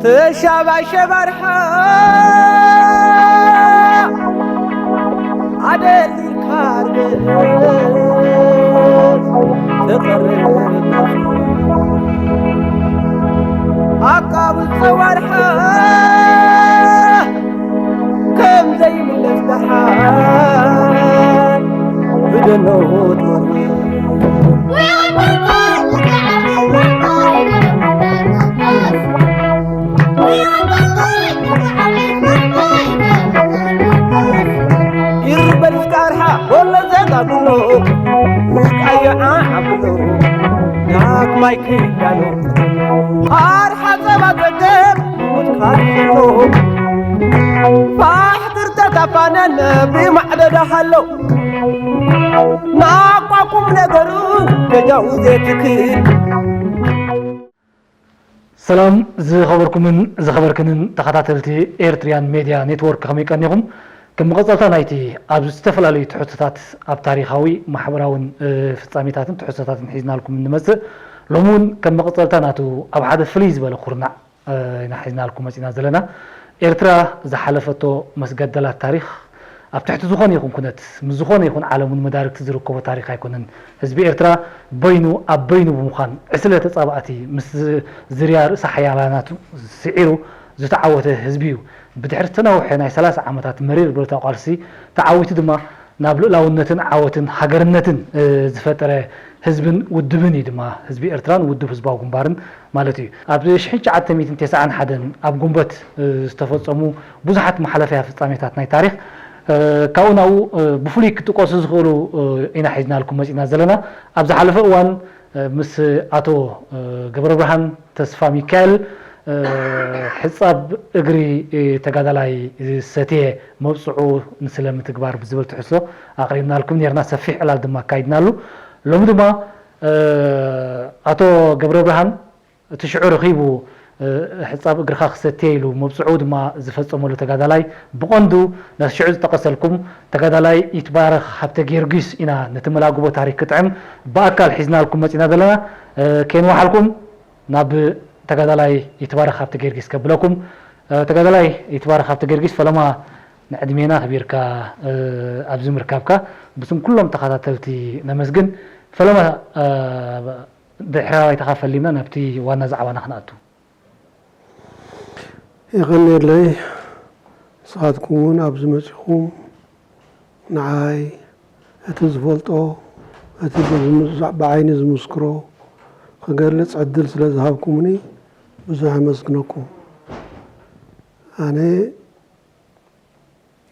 ተሻባሸብ ኣርሓ ኣደሊልካ ርገጽ ተቐርብ ኣቃብጾ ኣርሓ ከም ዘይምለስ ደሓን ብደኖት ወርወ ይርበል ስቃርሓ ወሎ ዘጋግሎ ውቃዮ ዓብሎ ዳግማይ ክዳሎ ኣርሓ ጸባ ጸገብ ሙት ካልፍሎ ፋሕ ክርተት ኣፋነን ብማዕዶ ዳሃሎ ናቋቁም ነገሩ ገጃው ዘትክል ሰላም ዝኸበርኩምን ዝኸበርክንን ተኸታተልቲ ኤርትሪያን ሜድያ ኔትወርክ፣ ከመይ ቀኒኹም? ከም መቐጸልታ ናይቲ ኣብ ዝተፈላለዩ ትሕዝቶታት ኣብ ታሪኻዊ ማሕበራውን ፍጻሜታትን ትሕዝቶታትን ሒዝናልኩም እንመጽእ፣ ሎሚ እውን ከም መቐጸልታ ናቱ ኣብ ሓደ ፍልይ ዝበለ ኩርናዕ ኢና ሒዝናልኩም መጺና ዘለና። ኤርትራ ዝሓለፈቶ መስገደላት ታሪኽ ኣብ ትሕቲ ዝኾነ ይኹን ኩነት ምስ ዝኾነ ይኹን ዓለም እውን መዳርግቲ ዝርከቦ ታሪኽ ኣይኮነን። ህዝቢ ኤርትራ በይኑ ኣብ በይኑ ብምዃን ዕስለ ተጻባእቲ ምስ ዝርያ ርእሰ ሓያላናቱ ስዒሩ ዝተዓወተ ህዝቢ እዩ። ብድሕሪ ዝተናውሐ ናይ ሰላሳ ዓመታት መሪር ብረታዊ ቃልሲ ተዓዊቱ ድማ ናብ ልኡላውነትን ዓወትን ሃገርነትን ዝፈጠረ ህዝብን ውድብን እዩ ድማ ህዝቢ ኤርትራን ውድብ ህዝባዊ ግንባርን ማለት እዩ። ኣብ ሽሕን ትሽዓተ ሚእትን ተስዓን ሓደን ኣብ ጉንበት ዝተፈጸሙ ብዙሓት መሓለፍያ ፍጻሜታት ናይ ታሪኽ ካብኡ ናብኡ ብፍሉይ ክጥቀሱ ዝኽእሉ ኢና ሒዝናልኩም መጺና ዘለና። ኣብ ዝሓለፈ እዋን ምስ ኣቶ ገብረብርሃን ተስፋሚካኤል ሕጻብ እግሪ ተጋዳላይ ዝሰትየ መብጽዑ ንስለ ምትግባር ብዝብል ትሕዝቶ ኣቕሪብናልኩም ኔርና። ሰፊሕ ዕላል ድማ ኣካይድናሉ። ሎሚ ድማ ኣቶ ገብረብርሃን እቲ ሽዑ ረኺቡ ሕጻብ እግርኻ ክሰትየ ኢሉ መብጽዑ ድማ ዝፈጸመሉ ተጋዳላይ ብቐንዱ ነቲ ሽዑ ዝጠቐሰልኩም ተጋዳላይ ይትባረኽ ሃብተጊዮርጊስ ኢና። ነቲ መላግቦ ታሪኽ ክጥዕም ብኣካል ሒዝናልኩም መጺና ዘለና። ከየንዋሓልኩም ናብ ተጋዳላይ ይትባረኽ ሃብተጊዮርጊስ ከብለኩም። ተጋዳላይ ይትባረኽ ሃብተጊዮርጊስ፣ ፈለማ ንዕድሜና ኣኽቢርካ ኣብዚ ምርካብካ ብስም ኩሎም ተኸታተልቲ ነመስግን። ፈለማ ድሕረ ባይታኻ ፈሊምና ናብቲ ዋና ዛዕባና ክንኣቱ። የቐንየለይ። ንስኻትኩም እውን ኣብዚ መጺኹም ንዓይ እቲ ዝፈልጦ እቲ ብዓይኒ ዝምስክሮ ክገልጽ ዕድል ስለ ዝሃብኩምኒ ብዙሕ የመስግነኩም። ኣነ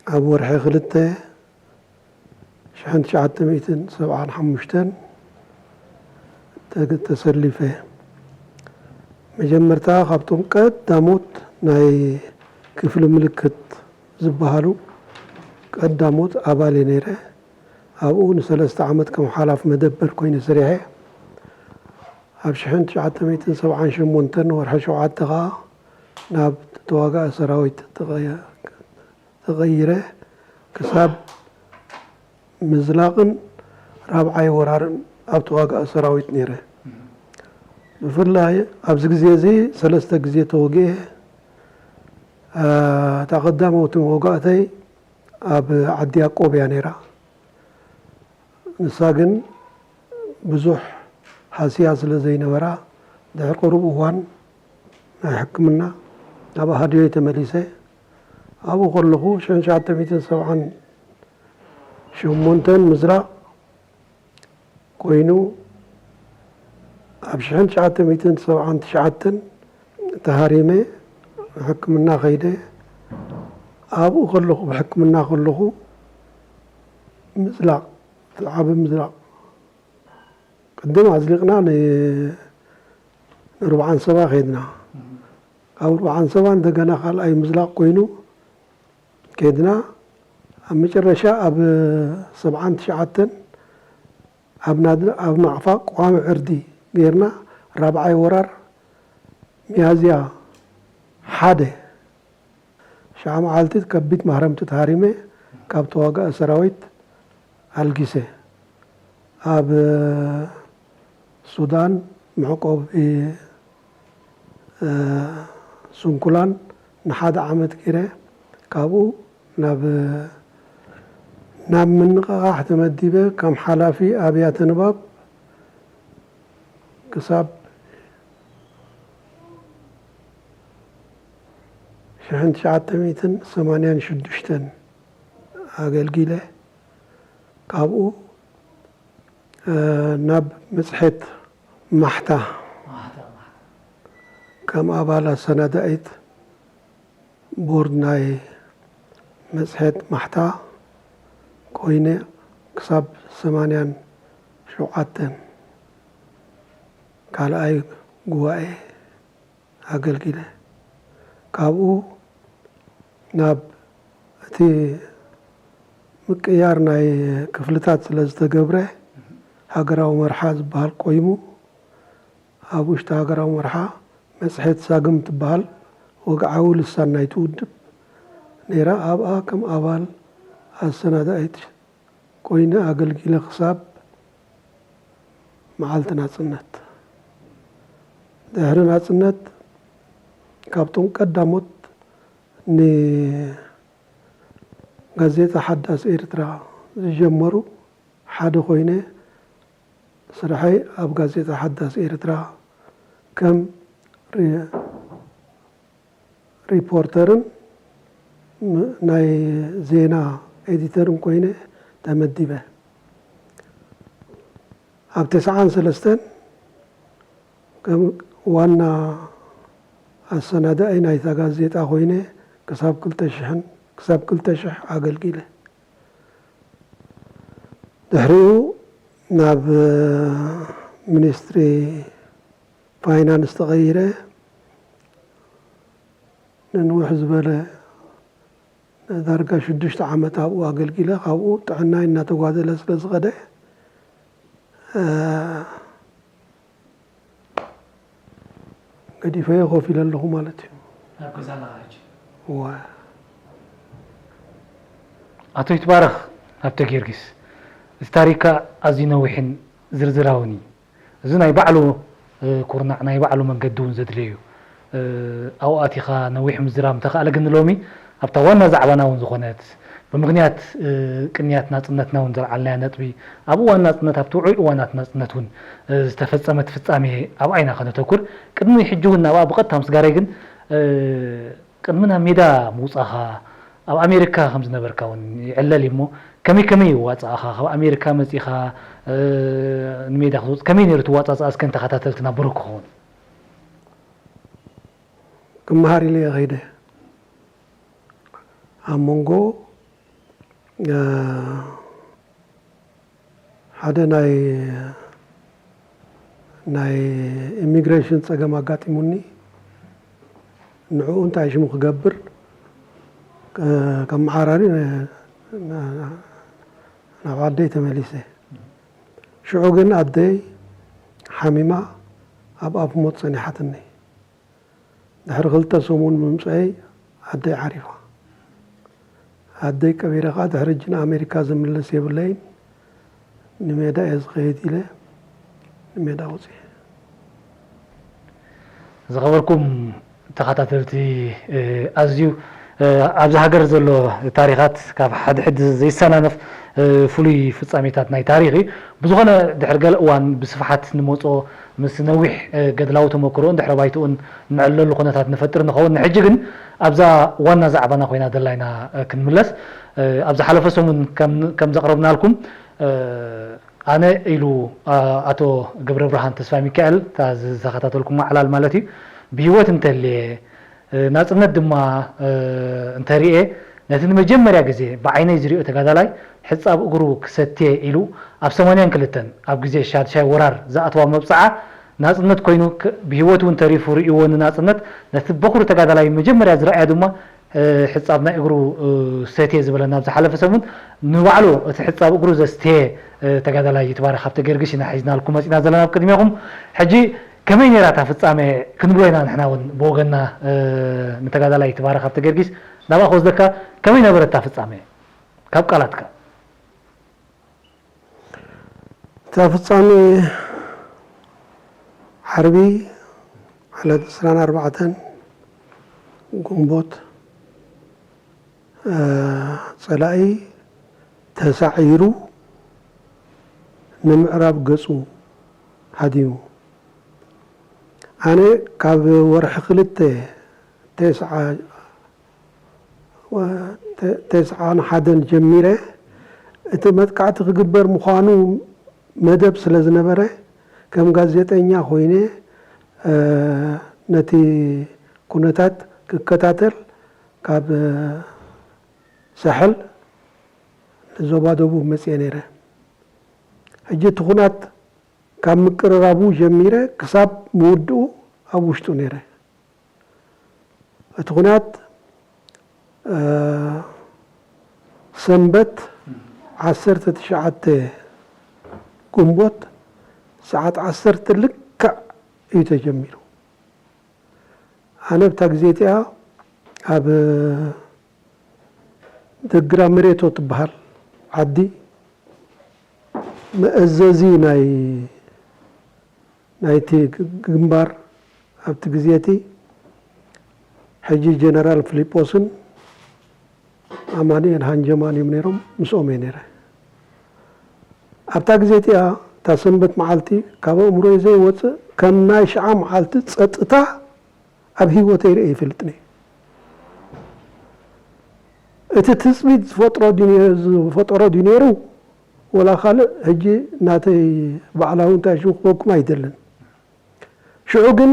ኣብ ወርሒ ክልተ ሽሕን ትሽዓተ ሚእትን ሰብዓን ሓሙሽተን ተሰሊፈ። መጀመርታ ካብቶም ቀዳሞት ናይ ክፍሊ ምልክት ዝበሃሉ ቀዳሞት ኣባል እየ ነይረ። ኣብኡ ንሰለስተ ዓመት ከም ሓላፍ መደበር ኮይነ ሰሪሐ። ኣብ ሽሕን ትሽዓተ ሚእትን ሰብዓን ሸሞንተን ወርሒ ሸውዓተ ኸኣ ናብ ተዋጋኢ ሰራዊት ተቐይረ። ክሳብ ምዝላቕን ራብዓይ ወራርን ኣብ ተዋጋኢ ሰራዊት ነይረ። ብፍላይ ኣብዚ ግዜ እዚ ሰለስተ ግዜ ተወጊኤ። እታ ቀዳመውቲ መውጋእተይ ኣብ ዓዲ ያቆብ እያ ነይራ። ንሳ ግን ብዙሕ ሃስያ ስለ ዘይነበራ ድሕሪ ቅሩብ እዋን ናይ ሕክምና ናብ ኣሃድዮይ ተመሊሰ። ኣብኡ ከለኹ ሽሕን ትሽዓተ ሚእትን ሰብዓን ሸሞንተን ምዝራቕ ኮይኑ ኣብ ሽሕን ትሽዓተ ሚእትን ሰብዓን ትሽዓተን ተሃሪመ ሕክምና ከይደ ኣብኡ ከለኹ ብሕክምና ከለኹ ምዝላቕ ዓቢ ምዝላቕ ቅድም ኣዝሊቕና ንርብዓን ሰባ ከይድና ካብ ርብዓን ሰባ እንደገና ካልኣይ ምዝላቕ ኮይኑ ከይድና ኣብ መጨረሻ ኣብ ሰብዓን ትሽዓተን ኣብ ናቕፋ ቀዋሚ ዕርዲ ገይርና ራብዓይ ወራር ሚያዝያ ሓደ ሽዓ መዓልቲ ከቢድ ማህረምቲ ተሃሪመ ካብ ተዋጋኢ ሰራዊት ኣልጊሰ ኣብ ሱዳን መዕቆቢ ስንኩላን ንሓደ ዓመት ገይረ፣ ካብኡ ናብ ናብ ምንቕቓሕ ተመዲበ፣ ከም ሓላፊ ኣብያተ ንባብ ክሳብ ሽሕን ትሽዓተ ሚእትን ሰማንያን ሽዱሽተን ኣገልጊለ። ካብኡ ናብ መጽሔት ማሕታ ከም ኣባል ኣሰናዳኢት ቦርድ ናይ መጽሔት ማሕታ ኮይነ ክሳብ ሰማንያን ሸውዓተን ካልኣይ ጉባኤ ኣገልጊለ። ካብኡ ናብ እቲ ምቅያር ናይ ክፍልታት ስለ ዝተገብረ፣ ሃገራዊ መርሓ ዝበሃል ቆይሙ። ኣብ ውሽጢ ሃገራዊ መርሓ መጽሔት ሳግም ትበሃል ወግዓዊ ልሳን ናይቲ ውድብ ነይራ። ኣብኣ ከም ኣባል ኣሰናዳኢት ኮይነ ኣገልጊለ ክሳብ መዓልቲ ናጽነት። ድሕሪ ናጽነት ካብቶም ቀዳሞት ንጋዜጣ ሓዳስ ኤርትራ ዝጀመሩ ሓደ ኮይነ፣ ስርሐይ ኣብ ጋዜጣ ሓዳስ ኤርትራ ከም ሪ-፣ ሪፖርተርን ም-፣ ናይ ዜና ኤዲተርን ኮይነ ተመዲበ። ኣብ ተስዓን ሰለስተን ከም ዋና ኣሰናዳኢ ናይታ ጋዜጣ ኮይነ ክሳብ ክልተ ሽሕን፣ ክሳብ ክልተ ሽሕ ኣገልጊለ። ድሕሪኡ ናብ ሚኒስትሪ ፋይናንስ ተቐይረ፣ ንንውሕ ዝበለ ዳርጋ ሽዱሽተ ዓመት ኣብኡ ኣገልጊለ። ካብኡ ጥዕናይ እናተጓደለ ስለ ዝኸደ፣ እ፣ ገዲፈዮ ኮፍ ኢለ ኣለኹ ማለት እዩ። ኣብ ገዛ ኣለኻ ሕጂ? እወ። ኣቶ ይትባረኽ ሃብተ ጊዮርጊስ፣ እቲ ታሪኽካ ኣዝዩ ነዊሕን ዝርዝራውን እዩ። እዚ ናይ ባዕሉ፣ እ፣ ኩርናዕ፣ ናይ ባዕሉ መንገዲ እውን ዘድልዮ እዩ። እ፣ ኣብኡ ኣቲኻ ነዊሕ ምዝራብ ምተኻእለ፣ ግን ሎሚ ኣብታ ዋና ዛዕባና እውን ዝኾነት፣ ብምኽንያት፣ እ፣ ቅንያት ናጽነትና እውን ዘልዓልናያ ነጥቢ፣ ኣብ እዋን ናጽነት፣ ኣብቲ ውዑይ እዋናት ናጽነት እውን፣ እ፣ ዝተፈጸመት ፍጻሜ ኣብኣ ኢና ከነተኩር። ቅድሚ ሕጂ እውን ናብኣ ብቐጥታ ምስጋረይ፣ ግን፣ እ፣ ቅድሚ ናብ ሜዳ ምውጻኻ፣ ኣብ ኣሜሪካ ከም ዝነበርካ እውን ይዕለል እዩ እሞ፣ ከመይ ከመይ ይዋጻእኻ? ካብ ኣሜሪካ መጺኻ፣ እ፣ ንሜዳ ክትወጽእ ከመይ ነይሩ እቲ ዋጻጽኣ? እስከ ንተኸታተልትና ብሩህ ክኸውን። ክመሃር ኢለ እየ ከይደ። ኣብ መንጎ፣ እ፣ ሓደ ናይ፣ ናይ ኢሚግሬሽን ጸገም ኣጋጢሙኒ። ንዕኡ እንታይ ሽሙ ክገብር፣ ከ-፣ ከመዓራሪ ነ-፣ ነ-፣ ናብ ዓደይ ተመሊሰ። ሽዑ ግን ኣደይ ሓሚማ ኣብ ኣፍ ሞት ጸኒሓትኒ። ድሕሪ ክልተ ሰሙን ምምጸኣይ ኣደይ ዓሪፋ። ኣደይ ቀቢረ ኸኣ ድሕሪ ሕጂ ንኣሜሪካ ዝምለስ የብለይን፣ ንሜዳ እየ ዝኸይድ ኢለ ንሜዳ ወጺኤ። ዝኸበርኩም ተኸታተልቲ፣ እ፣ ኣዝዩ፣ እ፣ ኣብዚ ሃገር ዘሎ ታሪኻት ካብ ሓደ ሕጂ ዘይሰናነፍ፣ እ፣ ፍሉይ ፍጻሜታት ናይ ታሪኽ እዩ። ብዝኾነ ድሕሪ ገለ እዋን ብስፍሓት ንመጾ፣ ምስ ነዊሕ፣ እ፣ ገድላዊ ተመክሮኡን ድሕረ ባይትኡን ንዕለሉ ኩነታት ንፈጥር ንኸውን። ንሕጂ ግን ኣብዛ ዋና ዛዕባና ኮይና ዘላ ኢና፣ እ፣ ክንምለስ። እ፣ ኣብ ዝሓለፈ ሰሙን ከም፣ ከም ዘቕረብናልኩም፣ እ፣ ኣነ ኢሉ፣ እ፣ ኣቶ ገብረብርሃን ተስፋሚካኤል፣ እታ ዝተኸታተልኩማ ዕላል ማለት እዩ፣ ብህይወት እንተልየ፣ እ፣ ናጽነት ድማ፣ እ፣ እንተርእየ፣ ነቲ ንመጀመርያ ግዜ ብዓይነይ ዝሪኦ ተጋዳላይ ሕጻብ እግሩ ክሰትየ ኢሉ ኣብ ሰማንያን ክልተን ኣብ ግዜ ሻድሻይ ወራር ዝኣተዋ መብጽዓ ናጽነት ኮይኑ፣ ክ-፣ ብህይወት እውን ተሪፉ ርእይዎ ንናጽነት፣ ነቲ በኹሪ ተጋዳላይ መጀመርያ ዝረኣዮ ድማ፣ እ፣ ሕጻብ ናይ እግሩ፣ እ፣ ሰትየ ዝበለና ኣብ ዝሓለፈ ሰሙን ንባዕሉ እቲ ሕጻብ እግሩ ዘስትየ፣ እ፣ ተጋዳላይ ይትባረክ ሃብተ ጊዮርጊስ ኢና ሒዝናልኩም መጺና ዘለና ኣብ ቅድሜኹም። ሕጂ ከመይ ነይራ እታ ፍጻመ ክንብሎ ኢና ንሕና እውን ብወገንና፣ እ፣ ንተጋዳላይ ይትባረክ ሃብተ ጊዮርጊስ ናብኣ ክወስደካ። ከመይ ነበረት እታ ፍጻመ? ካብ ቃላትካ። እታ ፍጻሜ ዓርቢ ዕለት ዕስራን ኣርባዕተን ግንቦት፣ እ፣ ጸላኢ ተሳዒሩ ንምዕራብ ገጹ ሃዲሙ። ኣነ ካብ ወርሒ ክልተ ተስዓ፣ ወ-፣ ተ-፣ ተስዓን ሓደን ጀሚረ እቲ መጥቃዕቲ ክግበር ምዃኑ መደብ ስለ ዝነበረ፣ ከም ጋዜጠኛ ኮይነ፣ እ፣ ነቲ ኩነታት ክከታተል ካብ ሳሕል ንዞባ ደቡብ መጽየ ነይረ። ሕጂ እቲ ኩናት ካብ ምቅርራቡ ጀሚረ ክሳብ ምውድኡ ኣብ ውሽጡ ነይረ። እቲ ኩናት፣ እ፣ ሰንበት ዓሰርተ ትሽዓተ ግንቦት ሰዓት ዓሰርተ ልክዕ እዩ ተጀሚሩ። ኣነ ኣብታ ግዜ እቲኣ ኣብ ደግራ መሬቶ ትበሃል ዓዲ መእዘዚ ናይ፣ ናይቲ ግ-፣ ግንባር ኣብቲ ግዜ እቲ ሕጂ ጀነራል ፊሊጶስን ኣማኑኤል ሃንጀማን እዮም ነይሮም። ምስኦም እየ ነይረ። ኣብታ ግዜ እቲኣ፣ እታ ሰንበት መዓልቲ ካብ ኣእምሮይ ዘይወፅእ፣ ከም ናይ ሽዓ መዓልቲ ፀጥታ ኣብ ህይወተይ ርእየ ይፈልጥን እየ። እቲ ትፅቢት ዝፈጥሮ ድዩ ነይሩ፣ ዝፈጠሮ ድዩ ነይሩ፣ ወላ ካልእ፣ ሕጂ ናተይ ባዕላዊ እንታይ ሽም ክህበኩም ኣይደልን። ሽዑ ግን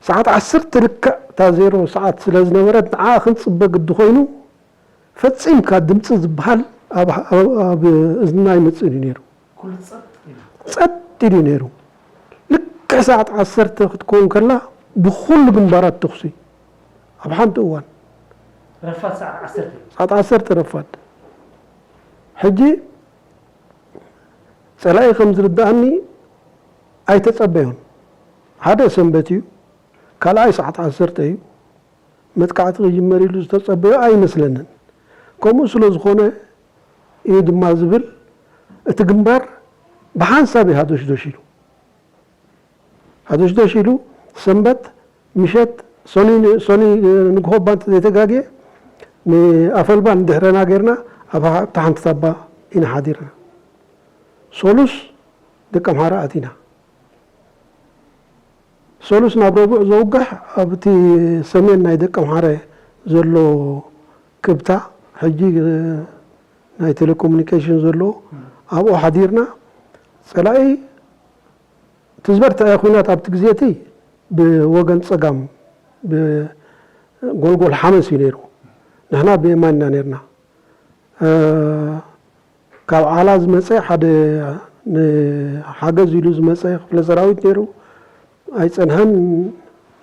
ሰዓት ዓሰርተ ልክዕ እታ ዜሮ ሰዓት ስለ ዝነበረት፣ ንዓኣ ክንጽበ ግዲ ኮይኑ፣ ፈጺምካ ድምጺ ዝበሃል ኣብ፣ ኣብ፣ ኣብ እዝንና ኣይመጽእን እዩ ነይሩ። ኩሉ ጸጥ ኢሉ። ጸጥ ኢሉ እዩ ነይሩ። ልክዕ ሰዓት ዓሰርተ ክትከውን ከላ፣ ብኹሉ ግንባራት ተኹሲ፣ ኣብ ሓንቲ እዋን። ረፋድ ሰዓት ዓሰርተ እዩ። ሰዓት ዓሰርተ ረፋድ። ሕጂ ጸላኢ ከም ዝርድኣኒ ኣይተጸበዮን። ሓደ ሰንበት እዩ፣ ካልኣይ ሰዓት ዓሰርተ እዩ። መጥቃዕቲ ክጅመር ኢሉ ዝተጸበዮ ኣይመስለንን። ከምኡ ስለ ዝኾነ እዩ ድማ ዝብል፣ እቲ ግንባር ብሓንሳብ እዩ ሃዶሽዶሽ ኢሉ። ሃዶሽዶሽ ኢሉ፣ ሰንበት ምሸት፣ ሰኑይ ን-፣ ሰኑይ ንግሆ እባ እንተዘይተጋግየ፣ ንኣፈልባ ንድሕረና ጌርና፣ ኣብ፣ ኣብታ ሓንቲ ታባ ኢና ሓዲርና። ሶሉስ ደቀምሓረ ኣቲና። ሶሉስ ናብ ረቡዕ ዘውግሕ ኣብቲ ሰሜን ናይ ደቀምሓረ ዘሎ ክብታ፣ ሕጂ ናይ ቴሌኮሙኒኬሽን ዘሎ፣ ኣብኡ ሓዲርና። ጸላኢ፣ እቲ ዝበርትዐ ኲናት ኣብቲ ግዜ እቲ ብወገን ጸጋም፣ ብጎልጎል ሓመስ እዩ ነይሩ። ንሕና ብየማን ኢና ነይርና። እ፣ ካብ ዓላ ዝመጸ ሓደ ንሓገዝ ኢሉ ዝመጸ ክፍለ ሰራዊት ነይሩ። ኣይጸንሐን፣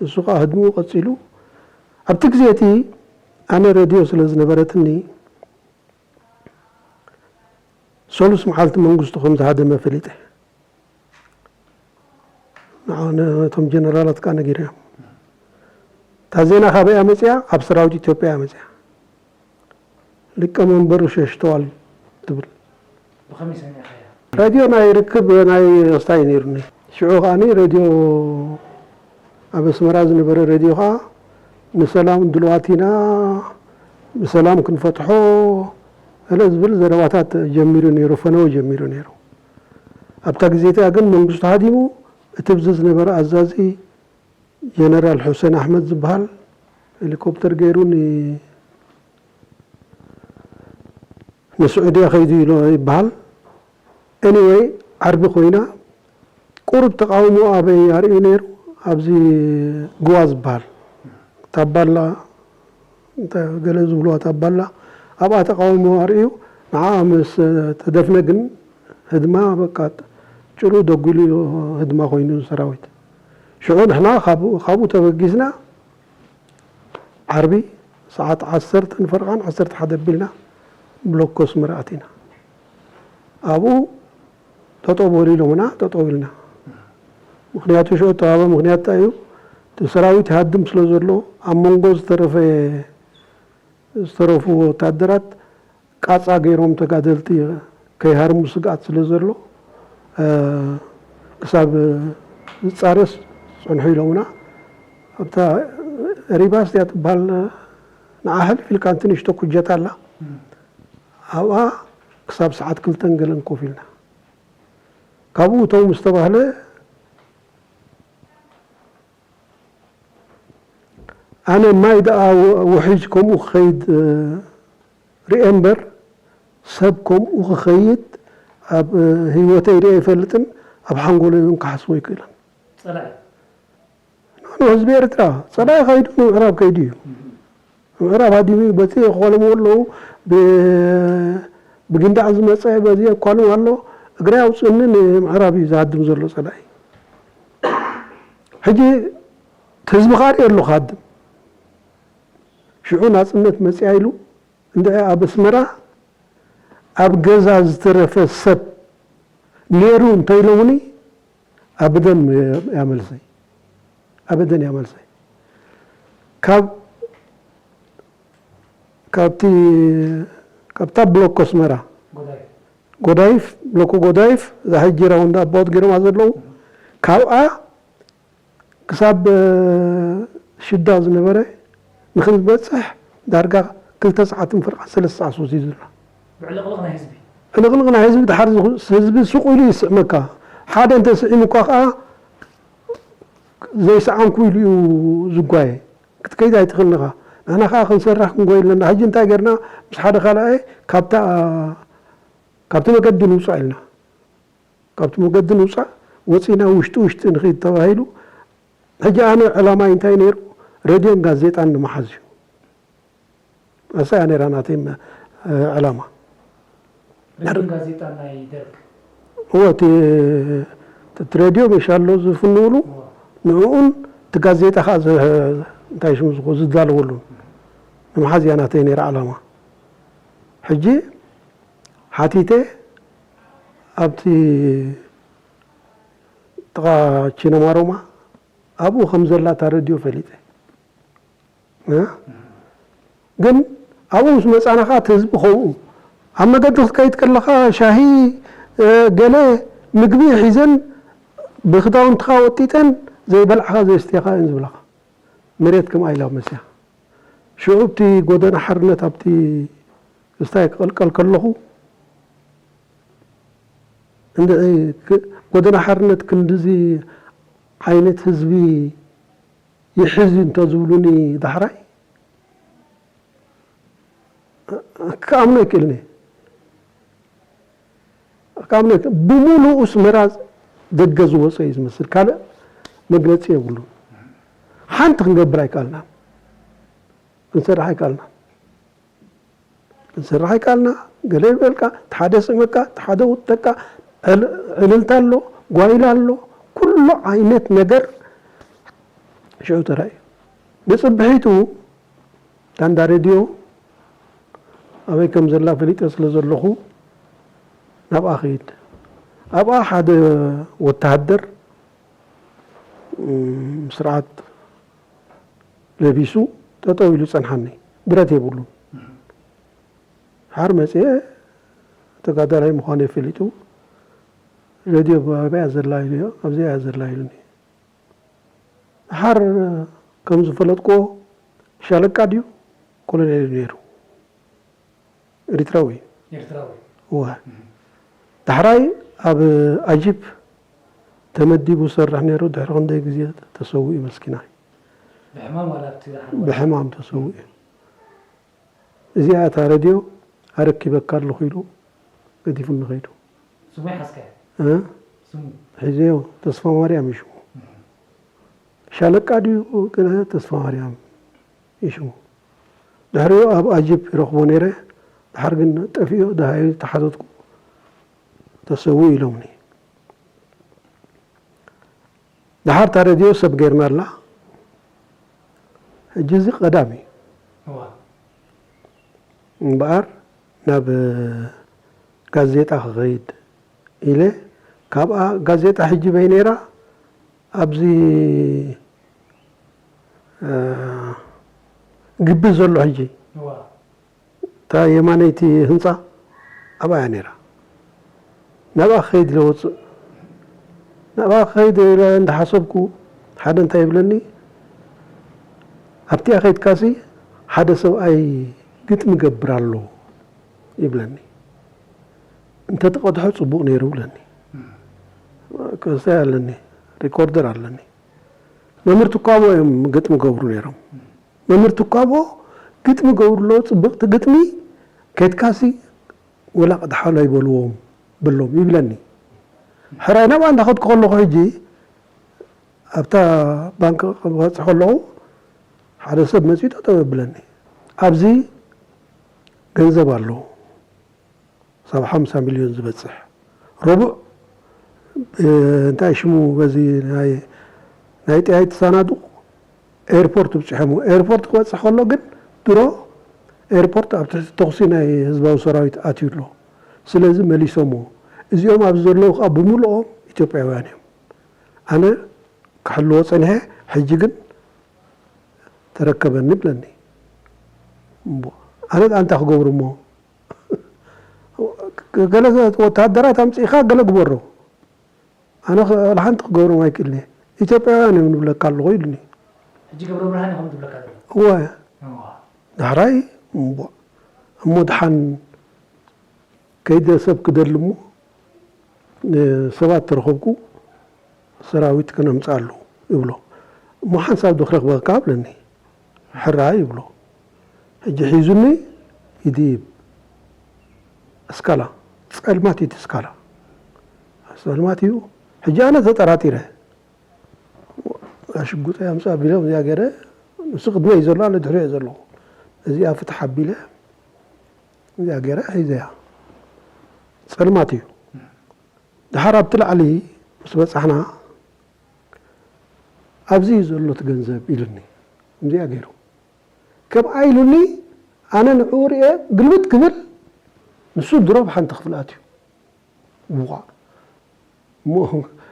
ንሱ ከኣ ህድሙ ቀጺሉ። ኣብቲ ግዜ እቲ ኣነ ሬድዮ ስለ ዝነበረትኒ፣ ሰሉስ መዓልቲ መንግስቱ ከም ዝሃደመ ፈሊጠ። ንዓ-፣ ነቶም ጀነራላት ከኣ ነጊረዮም። እታ ዜና ካበይ እያ መጺኣ? ካብ ሰራዊት ኢትዮጵያ እያ መጺኣ። ሊቀመንበሩ ሸሽተዋል ትብል። ብኸመይ ሰሚዕካያ? ሬድዮ ናይ ርክብ ናይ ወስታ እዩ ነይሩኒ። ሽዑ ከኣኒ ሬድዮ ኣብ ኣስመራ ዝነበረ ሬድዮ ከኣ ንሰላም ድልዋት ኢና፣ ብሰላም ክንፈትሖ፣ ገለ ዝብል ዘረባታት ጀሚሩ ነይሩ፣ ፈነወ ጀሚሩ ነይሩ። ኣብታ ግዜ እቲኣ ግን መንግስቱ ሃዲሙ፣ እቲ ብዚ ዝነበረ ኣዛዚ ጀነራል ሑሴን ኣሕመድ ዝበሃል ሄሊኮፕተር ገይሩ ን-፣ ንስዑድያ ከይዱ ኢሉ ይበሃል። ኤኒወይ፣ ዓርቢ ኮይና፣ ቁሩብ ተቃውሞ ኣበይ ኣርእዩ ነይሩ? ኣብዚ ግዋ ዝበሃል ታባላ፣ እንታይ ገለ ዝብልዋ ታባላ፣ ኣብኣ ተቃውሞ ኣርእዩ። ንዓ ምስ ተደፍነ ግን ህድማ በቃ ጭሩ ደጒሉ ህድማ ኮይኑ ሰራዊት። ሽዑ ንሕና ካብኡ፣ ካብኡ ተበጊስና ዓርቢ ሰዓት ዓሰርተ ንፈረቓን ዓሰርተ ሓደ ኣቢልና ብሎኮ ኣስመራ ኣቲና። ኣብኡ ጠጠው በሉ ኢሎምና፣ ጠጠው ኢልና። ምኽንያቱ ሽዑ እተዋህበ ምኽንያት እንታይ እዩ? እቲ ሰራዊት ይሃድም ስለ ዘሎ፣ ኣብ መንጎ ዝተረፈ፣ ዝተረፉ ወታደራት ቃጻ ገይሮም ተጋደልቲ ከይሃርሙ ስግኣት ስለ ዘሎ፣ እ፣ ክሳብ ዝጻረስ ጸንሑ ኢሎምና። ኣብታ ሪባስ እያ ትበሃል። ንዓ ሕልፍ ኢልካ ኣንቲ ንእሽቶ ኩጀት ኣላ። ኣብኣ ክሳብ ሰዓት ክልተን ገለን ኮፍ ኢልና። ካብኡ እተው ምስ ተባህለ፣ ኣነ ማይ ደኣ ው-፣ ውሒጅ ከምኡ ክኸይድ፣ እ፣ ርእየ እምበር፣ ሰብ ከምኡ ክኸይድ ኣብ፣ እ፣ ህይወተይ ርእየ ኣይፈልጥን፣ ኣብ ሓንጎለይ እውን ክሓስቦ ኣይክእልን። ጸላኢ? ንሕና ህዝቢ ኤርትራ፣ ጸላኢ ከይዱ ንምዕራብ ከይዱ እዩ። ምዕራብ ሃዲሙ በቲ የኳልሙ ኣለዉ። ብ-፣ ብጊንዳዕ ዝመጸ በዚ የኳልም ኣሎ። እግረይ ኣውጽእኒ ንምዕራብ እዩ ዝሃድም ዘሎ ጸላኢ። ሕጂ እቲ ህዝቢ ከኣ ርእየ ኣሎ ክሃድም። ሽዑ ናጽነት መጽኣ ኢሉ እንድዒ ኣብ ኣስመራ ኣብ ገዛ ዝተረፈ ሰብ ነይሩ እንተኢሎምኒ ኣበደን እያ መልሰይ። ኣበደን እያ መልሰይ። ካብ፣ ካብቲ፣ ካብታ ብሎኮ ኣስመራ፣ ጎዳይፍ። ጎዳይፍ፣ ብሎኮ ጎዳይፍ፣ እዛ ሕጂ ራውንድ ኣባውት ገይሮማ ዘለዉ፣ ካብኣ ክሳብ፣ እ፣ ሽዳ ዝነበረ ንኽንበጽሕ ዳርጋ ክልተ ሰዓትን ፍርቓን፣ ሰለስተ ሰዓት ወሲዱና። ብዕልቕልቕ ናይ ህዝቢ? ዕልቕልቕ ናይ ህዝቢ፣ ድሓር ዝኹ-፣ ህዝቢ ሱቕ ኢሉ ይስዕመካ። ሓደ እንተ ስዒሙካ ከኣ ዘይሰዓምኩ ኢሉ እዩ ዝጓየ። ክትከይድ ኣይትኽእልን ኢኻ። ንሕና ከኣ ክንሰርሕ ክንጎይ ኣለና። ሕጂ እንታይ ጌርና? ምስ ሓደ ካልኣይ ካብታ፣ ካብቲ መገዲ ንውጻእ ኢልና። ካብቲ መገዲ ንውጻእ፣ ወጺና ውሽጢ ውሽጢ ንኺድ ተባሂሉ። ሕጂ ኣነ ዕላማይ እንታይ ነይሩ? ሬድዮን ጋዜጣን ንምሓዝ እዩ። እሳ እያ ነይራ ናተይ መ-፣ ዕላማ። ሬድዮን ጋዜጣን ናይ ደርግ? እወ፣ እቲ፣ እቲ ሬድዮ መሻሎ ዝፍንውሉ፣ እወ። ንዕኡን እቲ ጋዜጣ ከኣ ዘ-፣ እንታይ ሽሙ ዝኾ-፣ ዝዳለወሉን ንምሓዝ እያ ናተይ ነይራ ዕላማ። ሕጂ ሓቲተ ኣብቲ ጥቓ ቺነማ ሮማ ኣብኡ ከም ዘላ እታ ሬድዮ ፈሊጠ። እ? ግን ኣብኡ ምስ መጻና ከኣ እቲ ህዝቢ ከምኡ ኣብ መገዲ ክትከይድ ከለኻ ሻሂ፣ እ፣ ገለ ምግቢ ሒዘን ብክዳውንትኻ ወጢጠን ዘይበልዕኻ ዘየስትያኻ እየን ዝብላኻ። መሬት ከምኣ ኢላ መስያ። ሽዑ ኣብቲ ጎደና ሓርነት ኣብቲ ክስታይ ክቕልቀል ከለኹ፣ እንድዒ ክ-፣ ጎደና ሓርነት ክንድዚ ዓይነት ህዝቢ ይሕዝ እዩ እንተዝብሉኒ ዳሕራይ፣ ክኣምኖ ኣይክእልን እየ። ካብ ነ-፣ ብምሉኡ ኣስመራ ደገ ዝወፀ እዩ ዝመስል። ካልእ መግለፂ የብሉን። ሓንቲ ክንገብር ኣይከኣልናን። ክንሰርሕ ኣይከኣልናን። ክንሰርሕ ኣይከኣልና። ገለ ይበልካ፣ እቲ ሓደ ስዕመካ፣ እቲ ሓደ ውጠካ፣ ዕል-፣ ዕልልታ ኣሎ፣ ጓይላ ኣሎ፣ ኩሉ ዓይነት ነገር ሽዑ ተራእዩ። ንፅብሒቱ እታ እንዳ ሬድዮ ኣበይ ከም ዘላ ፈሊጠ ስለ ዘለኹ ናብኣ ኸይድ። ኣብኣ ሓደ ወተሃደር፣ እም፣ ስርዓት ለቢሱ ጠጠው ኢሉ ጸንሓኒ። ብረት የብሉን። ሓር መጽየ ተጋዳላይ ምዃነይ ፈሊጡ፣ ሬድዮ ኣበይ እያ ዘላ ኢሉ፣ ኣብዚኣ እያ ዘላ ኢሉኒ። ደሓር ከም ዝፈለጥክዎ ሻለቃ ድዩ ኮሎኔል እዩ ነይሩ። ኤርትራዊ። ኤርትራዊ። እወ። እም። ዳሕራይ ኣብ ኣጂፕ ተመዲቡ ዝሰርሕ ነይሩ። ድሕሪ ክንደይ ግዜ ተሰዊኡ መስኪናይ። ብሕማም ዋላ ኣብቲ ሓርባ? ብሕማም ተሰዊኡ። እዚኣ እታ ሬድዮ ኣረኪበካ ኣለኹ ኢሉ ገዲፉኒ ከይዱ። ስሙ ይሓዝካዮ? እ? ስሙ? ሒዘዮ፣ ተስፋ ማርያም እዩ ሽሙ። እም። ሻለቃ ድዩ? ገለ ተስፋ ማርያም እዩ ሽሙ። ድሕሪኡ ኣብ ኣጂፕ ይረኽቦ ነይረ። ድሓር ግን ጠፊኡ፣ ደሃዩ ተሓተትኩ፣ ተሰዊኡ ኢሎምኒ። ደሓር እታ ሬድዮ ሰብ ገይርና ኣላ። ሕጂ እዚ ቀዳም እዩ። እዋ። እምበኣር ናብ ጋዜጣ ክኸይድ ኢለ፣ ካብኣ ጋዜጣ ሕጂ በይ ነይራ፣ ኣብዚ፣ እ፣ ግቢ ዘሎ ሕጂ። እዋ። እታ የማነይቲ ህንጻ ኣብኣ እያ ነይራ። ናብኣ ክኸይድ ኢለ ወጽእ። ናብኣ ክኸይድ ኢለ እንዳሓሰብኩ፣ ሓደ እንታይ ይብለኒ፣ ኣብቲኣ ከይድካሲ ሓደ ሰብኣይ ግጥሚ ገብር ኣሎ ይብለኒ። እንተተቐድሖ ጽቡቕ ነይሩ ይብለኒ። ከሳይ ኣለኒ፣ ሪኮርደር ኣለኒ። መምህር ትኳቦ እዮም ግጥሚ ገብሩ ነይሮም። መምህር ትኳቦ ግጥሚ ገብሩ ኣለዉ፣ ጽብቕቲ ግጥሚ፣ ከይድካሲ ወላ ቅድሓሉ ኣይበልዎም ብሎም ይብለኒ። ሕራይ ናብኣ እንዳኸድኩ ከለኹ ሕጂ ኣብታ ባንክ ክበጽሕ ከለኹ ሓደ ሰብ መጺኡ ጠጠው የብለኒ። ኣብዚ ገንዘብ ኣሎ፣ ክሳብ ሓምሳ ሚልዮን ዝበጽሕ። ረቡዕ፣ እ፣ እንታይ ሽሙ፣ በዚ ናይ፣ ናይ ጠያይቲ ሳናዱቕ ኤርፖርት ብጽሖምዎ። ኤርፖርት ክበጽሕ ከሎ ግን ድሮ ኤርፖርት ኣብ ትሕቲ ተኹሲ ናይ ህዝባዊ ሰራዊት ኣትዩ ኣሎ። ስለዚ መሊሶምዎ። እዚኦም ኣብዚ ዘለዉ ከኣ ብምልኦም ኢትዮጵያውያን እዮም። ኣነ ክሕልዎ ጸኒሐ፣ ሕጂ ግን ተረከበኒ ብለኒ። እምቦ፣ ኣነ ከኣ እንታይ ክገብሩ እሞ? ገለ ወተሃደራት ኣምጺእኻ ገለ ግበሮ። ኣነ ኸ-፣ ወላ ሓንቲ ክገብሮም ኣይክእልን እየ። ኢትዮጵያውያን እዮም ንብለካ ኣለኹ ኢሉኒ። ሕጂ ገብረብርሃን ኢኹም ትብለካ ዘለኹ? እወ። እዋ። ዳሕራይ እምቦ፣ እሞ ደሓን ከይደ ሰብ ክደሊ እሞ ንሰባት ተረኸብኩ፣ ሰራዊት ክነምጽኣሉ ይብሎ። እሞ ሓንሳብ ዶ ክረኽበካ ኣብለኒ። ሕራይ ይብሎ። ሕጂ ሒዙኒ ይድይብ። እስካላ፣ ጸልማት እዩ እቲ እስካላ። ጸልማት እዩ። ሕጂ ኣነ ተጠራጢረ። ሽጉጠይ ኣምጽእ ኣቢሎም እዚኣ ገይረ፣ ንሱ ቅድመይ እዩ ዘሎ፣ ኣነ ድሕሪኡ እየ ዘለኹ። እዚኣ ፍትሕ ኣቢለ፣ እዚኣ ገይረ ሒዘያ። ጸልማት እዩ። ደሓር ኣብቲ ላዕሊ ምስ በጻሕና፣ "ኣብዚ እዩ ዘሎ እቲ ገንዘብ" ኢሉኒ። ከምዚኣ ገይሩ። ከምኣ ኢሉኒ፣ ኣነ ንዕኡ ርእየ ግልብጥ ክብል፣ ንሱ ድሮ ብሓንቲ ክፍል ኣትዩ። ዋእ። እሞ፣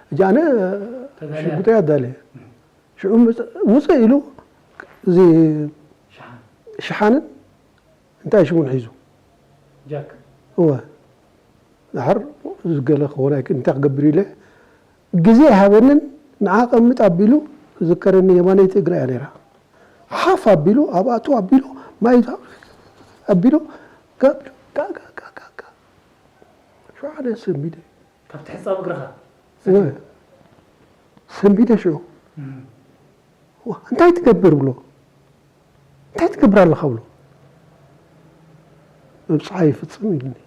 ሕጂ ኣነ ተዳልያ። ሽጉጠይ ኣዳልየ። ሽዑ ምጽ-፣ ውጽእ ኢሉ፣ እዚ ሸሓን። ሸሓንን እንታይ ሽሙን ሒዙ? ጃክ። እወ። ድሓር ዝገለ ክኾን ኣይክእል፣ እንታይ ክገብር ኢለ፣ ግዜ ኣይሃበንን፣ ንዓ ቀምጥ ኣቢሉ፣ ዝከረኒ የማነይቲ እግራ እያ ነይራ። ሓፍ ኣቢሉ፣ ኣብኣቱ ኣቢሉ፣ ማይ ኣቢሉ፣ ጋብ፣ ጋ፣ ጋ፣ ጋ፣ ጋ፣ ጋ። ሸውዓተ ሰንቢደ። ካብ ትሕጻብ እግርኻ? እወ። ሰንቢደ ሽዑ። እም። ዋ፣ እንታይ ትገብር ብሎ? እንታይ ትገብር ኣለኻ ብሎ? መብጽዓ ይፍጽም ኢሉኒ።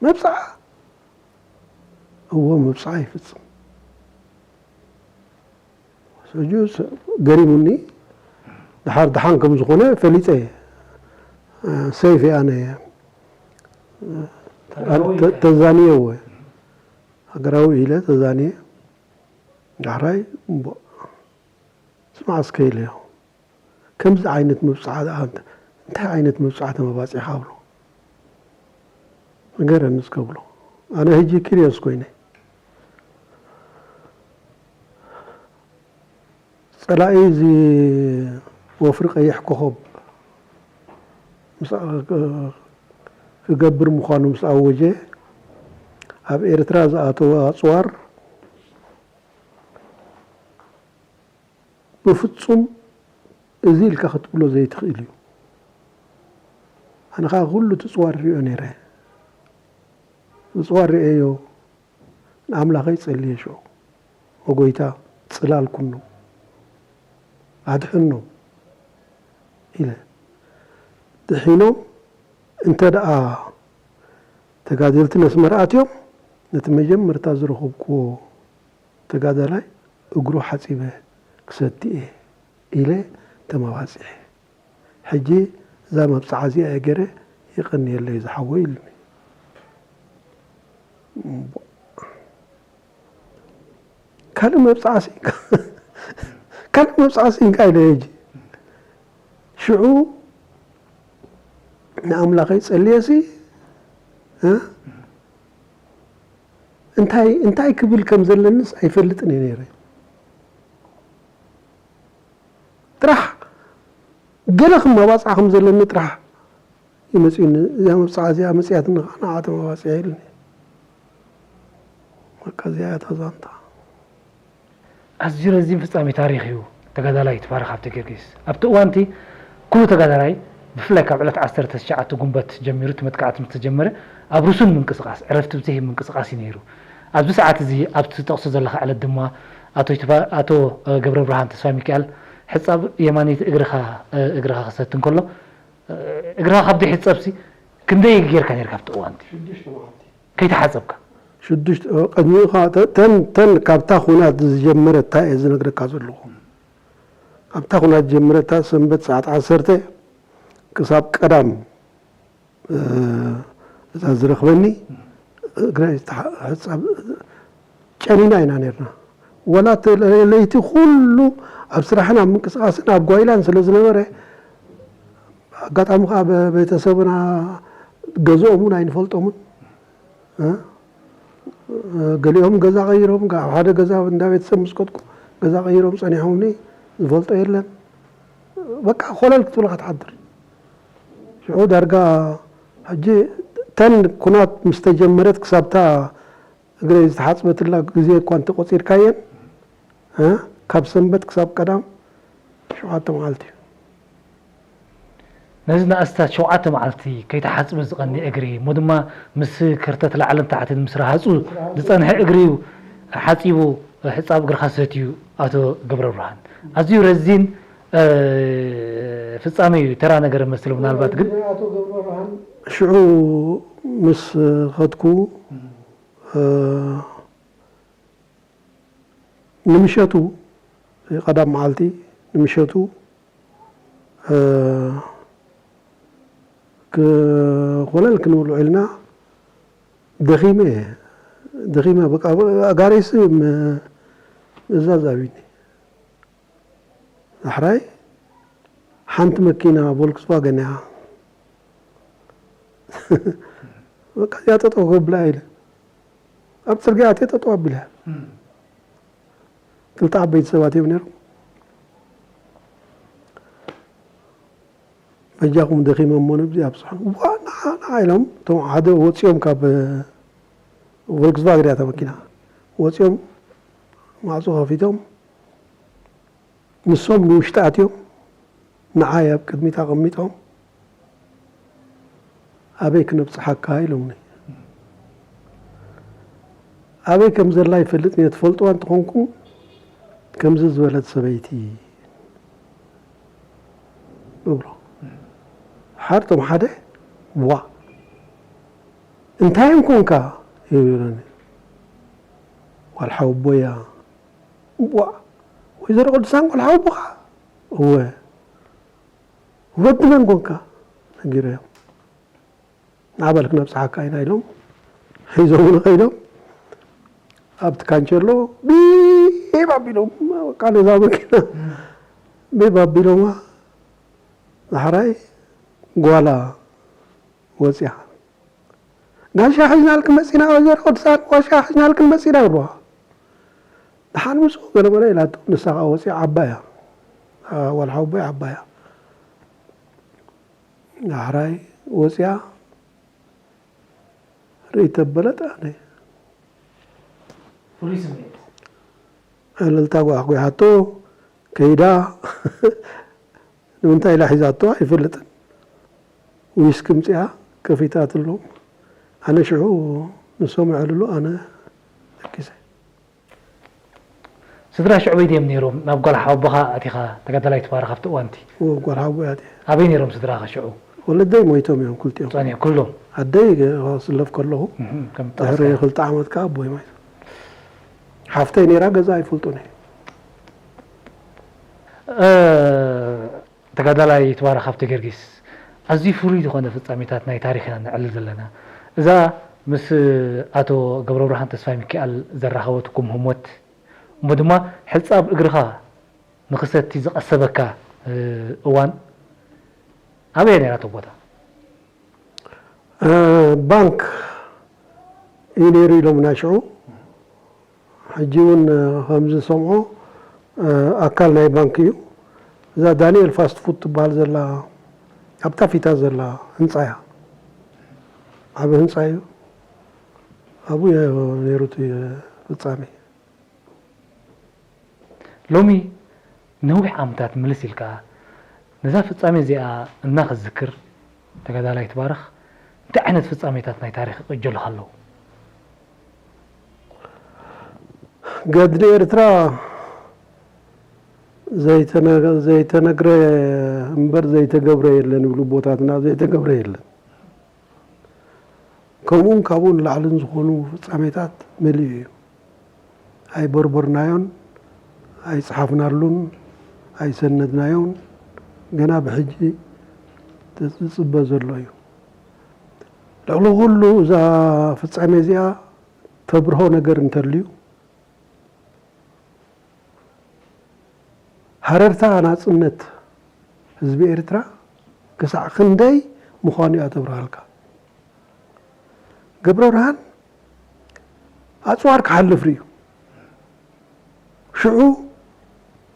መብጽዓ? እወ፣ መብጽዓ ይፍጽም። ሕጂ ስ-፣ ገሪሙኒ። ድሓር ድሓን ከም ዝኾነ ፈሊጠ እየ። እ፣ ሰይፍ እየ ኣነ። እ፣ ተጋሩ ተ-፣ ኢለ። ተዛንየ እወ። ሃገራዊ ኢለ ተዛንየ። ዳሕራይ እምቦ፣ ስማዕ እስከ ኢለዮ። ከምዚ ዓይነት መብጽዓ ደኣ እንተ-፣ እንታይ ዓይነት መብጽዓ ተመባጺዕካ ብሎ። ንገረኒ እስከ ብሎ። ኣነ ሕጂ ኪርዮስ ኮይነ። ጸላኢ እዚ ወፍሪ ቀይሕ ኮኸብ ምስ ኣ-፣ ክገብር ምዃኑ ምስ ኣወጀ፣ ኣብ ኤርትራ ዝኣተወ ኣጽዋር ብፍጹም እዚ ኢልካ ክትብሎ ዘይትኽእል እዩ። ኣነ ኸኣ ኩሉ እቲ ጽዋር ሪኦ ነይረ። እቲ ጽዋር ሪኤዮ፣ ንኣምላኸይ ጸልየ ሽዑ፣ "ኦ ጎይታ፣ ጽላል ኩኖም፣ ኣድሕኖም" ኢለ። ድሒኖም እንተ ደኣ ተጋደልቲ ነስመራ ኣትዮም፣ ነቲ መጀመርታ ዝረኸብክዎ ተጋዳላይ እግሩ ሓጺበ ክሰቲ እየ ኢለ ተመባጺዐ። ሕጂ እዛ መብጽዓ እዚኣ እየ ገይረ፣ የቐንየለይ ዝሓወይ ኢሉኒ። እምቦ። ካልእ መብጽዓ ስኢንካ፣ ካልእ መብጽዓ ስኢንካ ኢለ ሕጂ። ሽዑ ንኣምላኸይ ጸልየሲ፣ እ? እንታይ፣ እንታይ ክብል ከም ዘለንስ ኣይፈልጥን እየ ነይረ። ጥራሕ ገለ ክመባጽዓ ከም ዘለኒ ጥራሕ እዩ መጺኡኒ። እዚኣ መብጽዓ እዚኣ መጺኣትኒ ኸዓ ንዓ ተመባጽዓ ኢሉኒ። በቃ እዚኣ እያ እታ ዛንታ። ኣዝዩ ረዚን ፍጻሜ ታሪኽ እዩ። ተጋዳላይ ይትባረክ ሃብተጊዮርጊስ፣ ኣብቲ እዋንቲ ኩሉ ተጋዳላይ ብፍላይ ካብ ዕለት ዓሰርተ ትሽዓተ ጉንበት ጀሚሩ እቲ መጥቃዕቲ ምስ ተጀመረ ኣብ ርሱን ምንቅስቃስ፣ ዕረፍቲ ብዘይህብ ምንቅስቃስ እዩ ነይሩ። ኣብዚ ሰዓት እዚ ኣብቲ ትጠቕሶ ዘለኻ ዕለት ድማ ኣቶ ይትባ-፣ ኣቶ ገብረብርሃን ተስፋሚካኤል ሕጻብ የማነይቲ እግርኻ፣ እግርኻ ክሰቲ እንከሎ፣ እግርኻ ካብ ደይሕጸብሲ ክንደይ ጌርካ ኔርካ ኣብቲ እዋንቲ? ሽዱሽተ መዓልቲ። ከይተሓጸብካ? ሽዱሽተ፣ ቅድሚኡ ኸዓ ተ-፣ ተን፣ ተን ካብታ ኹናት ዝጀመረታ እየ ዝነግረካ ዘለኹ። ኣብታ ኹናት ጀምረታ ሰንበት ሰዓት ዓሰርተ ክሳብ ቀዳም፣ እ፣ እዛ ዝረኽበኒ እግረይ ዝተሓ-፣ ሕጻብ ጨኒና ኢና ነርና። ወላ እቲ ለ-፣ ለይቲ ኩሉ ኣብ ስራሕን ኣብ ምንቅስቃስን ኣብ ጓይላን ስለ ዝነበረ፣ ኣጋጣሚ ከኣ በ-፣ ቤተሰብና ገዝኦም እውን ኣይንፈልጦምን። እ? ገሊኦም ገዛ ቀይሮም፣ ካብ ሓደ ገዛ እንዳ ቤተሰብ ምስ ከድኩ ገዛ ቀይሮም ጸኒሖምኒ፣ ዝፈልጦ የለን። በቃ ኮለል ክትብል ኢኻ ትሓድር። ሽዑ ዳርጋ ሕጂ ተን ኩናት ምስ ተጀመረት ክሳብታ እግረይ ዝተሓጽበትላ ግዜ እኳ እንተቆጺርካየን፣ እ፣ ካብ ሰንበት ክሳብ ቀዳም ሸውዓተ መዓልቲ እዩ። ነዚ ንኣስታት ሸውዓተ መዓልቲ ከይተሓጽበ ዝቐንየ እግሪ፣ እሞ ድማ ምስ ከርተት ላዕልን ታሕትን ምስ ረሃጹ ዝጸንሐ እግሪ እዩ ሓጺቡ፣ ሕጻብ እግርኻ ሰትዩ። ኣቶ ገብረብርሃን፣ ኣዝዩ ረዚን፣ እ፣ ፍጻመ እዩ። ተራ ነገር መስል ምናልባት ግን ኣቶ ገብረብርሃን ሽዑ ምስ ኸድኩ፣ እ፣ ንምሸቱ፣ ቀዳም መዓልቲ ንምሸቱ፣ እ፣ ክ-፣ ኮለል ክንብል ውዒልና፣ ደኺመ፣ ደኺመ፣ በቃ፣ ኣጋሪስ ም-፣ ምእዛዝ ኣብዩኒ። ዳሕራይ ሓንቲ መኪና ቮልክስቫገን እያ። በቃ፣ እዚኣ ጠጠው ከብላ ኢለ። ኣብ ጽርግያ ኣትየ ጠጠው ኣቢለ። እም። ክልተ ዓበይቲ ሰባት እዮም ነይሮም። በጃኹም ደኺመ እሞ ንብዚ ኣብጽሑ። ዋ፣ ንዓ፣ ንዓ ኢሎም፣ እቶም ሓደ ወጺኦም ካብ ቮልክስቫገን እያ እታ መኪና። ወጺኦም ማዕጾ ከፊቶም፣ ንሶም ንውሽጢ ኣትዮም፣ ንዓይ ኣብ ቅድሚት ኣቐሚጦም፣ "ኣበይ ክነብጽሓካ?" ኢሎምኒ። ኣበይ ከም ዘላ ይፈልጥ እየ፣ ትፈልጥዋ እንተኾንኩም፣ ከምዚ ዝበለት ሰበይቲ እብሎ። ሓርቶም ሓደ፣ "ዋ፣ እንታይ እዮም ኮንካ?" ይብለኒ። "ጓል ሓወቦያ." "ዋ፣ ወይዘሮ ቅዱሳን ጓል ሓወቦኻ?" "እወ." "ወዲ መን ኮንካ?" ነጊረዮም። "ንዓ በል ክነብጽሓካ ኢና" ኢሎም ሒዞምኒ ከይዶም፣ ኣብቲ ካንቸሎ ቢብ ኣቢሎም፣ በቃ ነዛ መኪና ቢብ ኣቢሎማ፣ ዳሕራይ ጓላ ወጽያ። "ጋሻ ሒዝናልክን መጺና፣ ወይዘሮ ቅዱሳን፣ ጋሻ ሒዝናልክን መጺና" ይብልዋ። ደሓን ምስኡ ገለ መለ ኢላቶ፣ ንሳ ኸኣ ወጺኣ፣ ዓባያ፣ ጓል ሓወቦይ ዓባያ። ዳሕራይ ወጺኣ፣ ርእይ ተበለት፣ ኣነ ፍሉይ ስምዒት። ዕልልታ ጓሕጒሓቶ፣ ከይዳ፣ ንምንታይ ኢላ ሒዛቶ ኣይፈልጥን። ዊስኪ ምጺኣ ከፊታትሎም። ኣነ ሽዑ ንሶም የዕልሉ፣ ኣነ ደቂሰ። ስድራ ሽዑ በይ ድዮም ነይሮም? ናብ ጓል ሓወቦኻ ኣቲኻ፣ ተጋዳላይ ይትባረክ ኣብቲ እዋንቲ? እዎ፣ ጓል ሓወቦይ ኣትየ። ኣበይ ነይሮም ስድራኻ ሽዑ? ወለደይ ሞይቶም እዮም ክልቲኦም። ጸኒሑ ኩሎም? ኣደይ ገ-፣ ክስለፍ ከለኹ፣ እህ፣ ከም ድሕሪ ጠቐስካዮ። ክልተ ዓመት ከኣ ኣቦይ ሞይቱ። ሓፍተይ ነይራ፣ ገዛ ኣይፈልጦን እየ። እ፣ ተጋዳላይ ይትባረክ ሃብተጊዮርጊስ፣ ኣዝዩ ፍሉይ ዝኾነ ፍጻሜታት ናይ ታሪኽ ኢና ነዕልል ዘለና። እዛ ምስ ኣቶ ገብረብርሃን ተስፋሚካኤል ዘራኸበትኩም ህሞት፣ እሞ ድማ ሕጻብ እግርኻ ንኽሰቲ ዝቐሰበካ፣ እ፣ እዋን ኣበይ እያ ነይራ እታ ቦታ? እ፣ ባንክ እዩ ነይሩ ኢሎምና ሽዑ። ሕጂ እውን፣ እ፣ ከም ዝሰምዖ፣ እ፣ ኣካል ናይ ባንክ እዩ። እዛ ዳንኤል ፋስት ፉድ ትበሃል ዘላ፣ ኣብታ ፊታ ዘላ ህንጻ እያ። ዓቢ ህንጻ እዩ። ኣብኡ እዩ ነይሩ እቲ ፍጻሜ። ሎሚ ነዊሕ ዓመታት ምልስ ኢልካ ነዛ ፍጻሜ እዚኣ እናኽዝክር፣ ተጋዳላይ ትባረኽ፣ እንታይ ዓይነት ፍጻሜታት ናይ ታሪኽ ይቕጀሉኻ ኣለዉ? ገድሊ ኤርትራ ዘይተነ- ዘይተነግረ እምበር ዘይተገብረ የለን ይብሉ ኣቦታትና። ዘይተገብረ የለን። ከምኡውን ካብኡ ንላዕልን ዝኾኑ ፍጻሜታት መሊኡ እዩ። ኣይበርበርናዮን፣ ኣይጸሓፍናሉን፣ ኣይሰነድናዮን፣ ገና ብሕጂ ዝጽበ ዘሎ እዩ። ልዕሊ ኩሉ እዛ ፍጻሜ እዚኣ ተብርሆ ነገር እንተልዩ፣ ሃረርታ ናጽነት ህዝቢ ኤርትራ ክሳዕ ክንደይ ምዃኑ እያ ተብርሃልካ። ገብረብርሃን ኣጽዋር ክሓልፍ ርእዩ። ሽዑ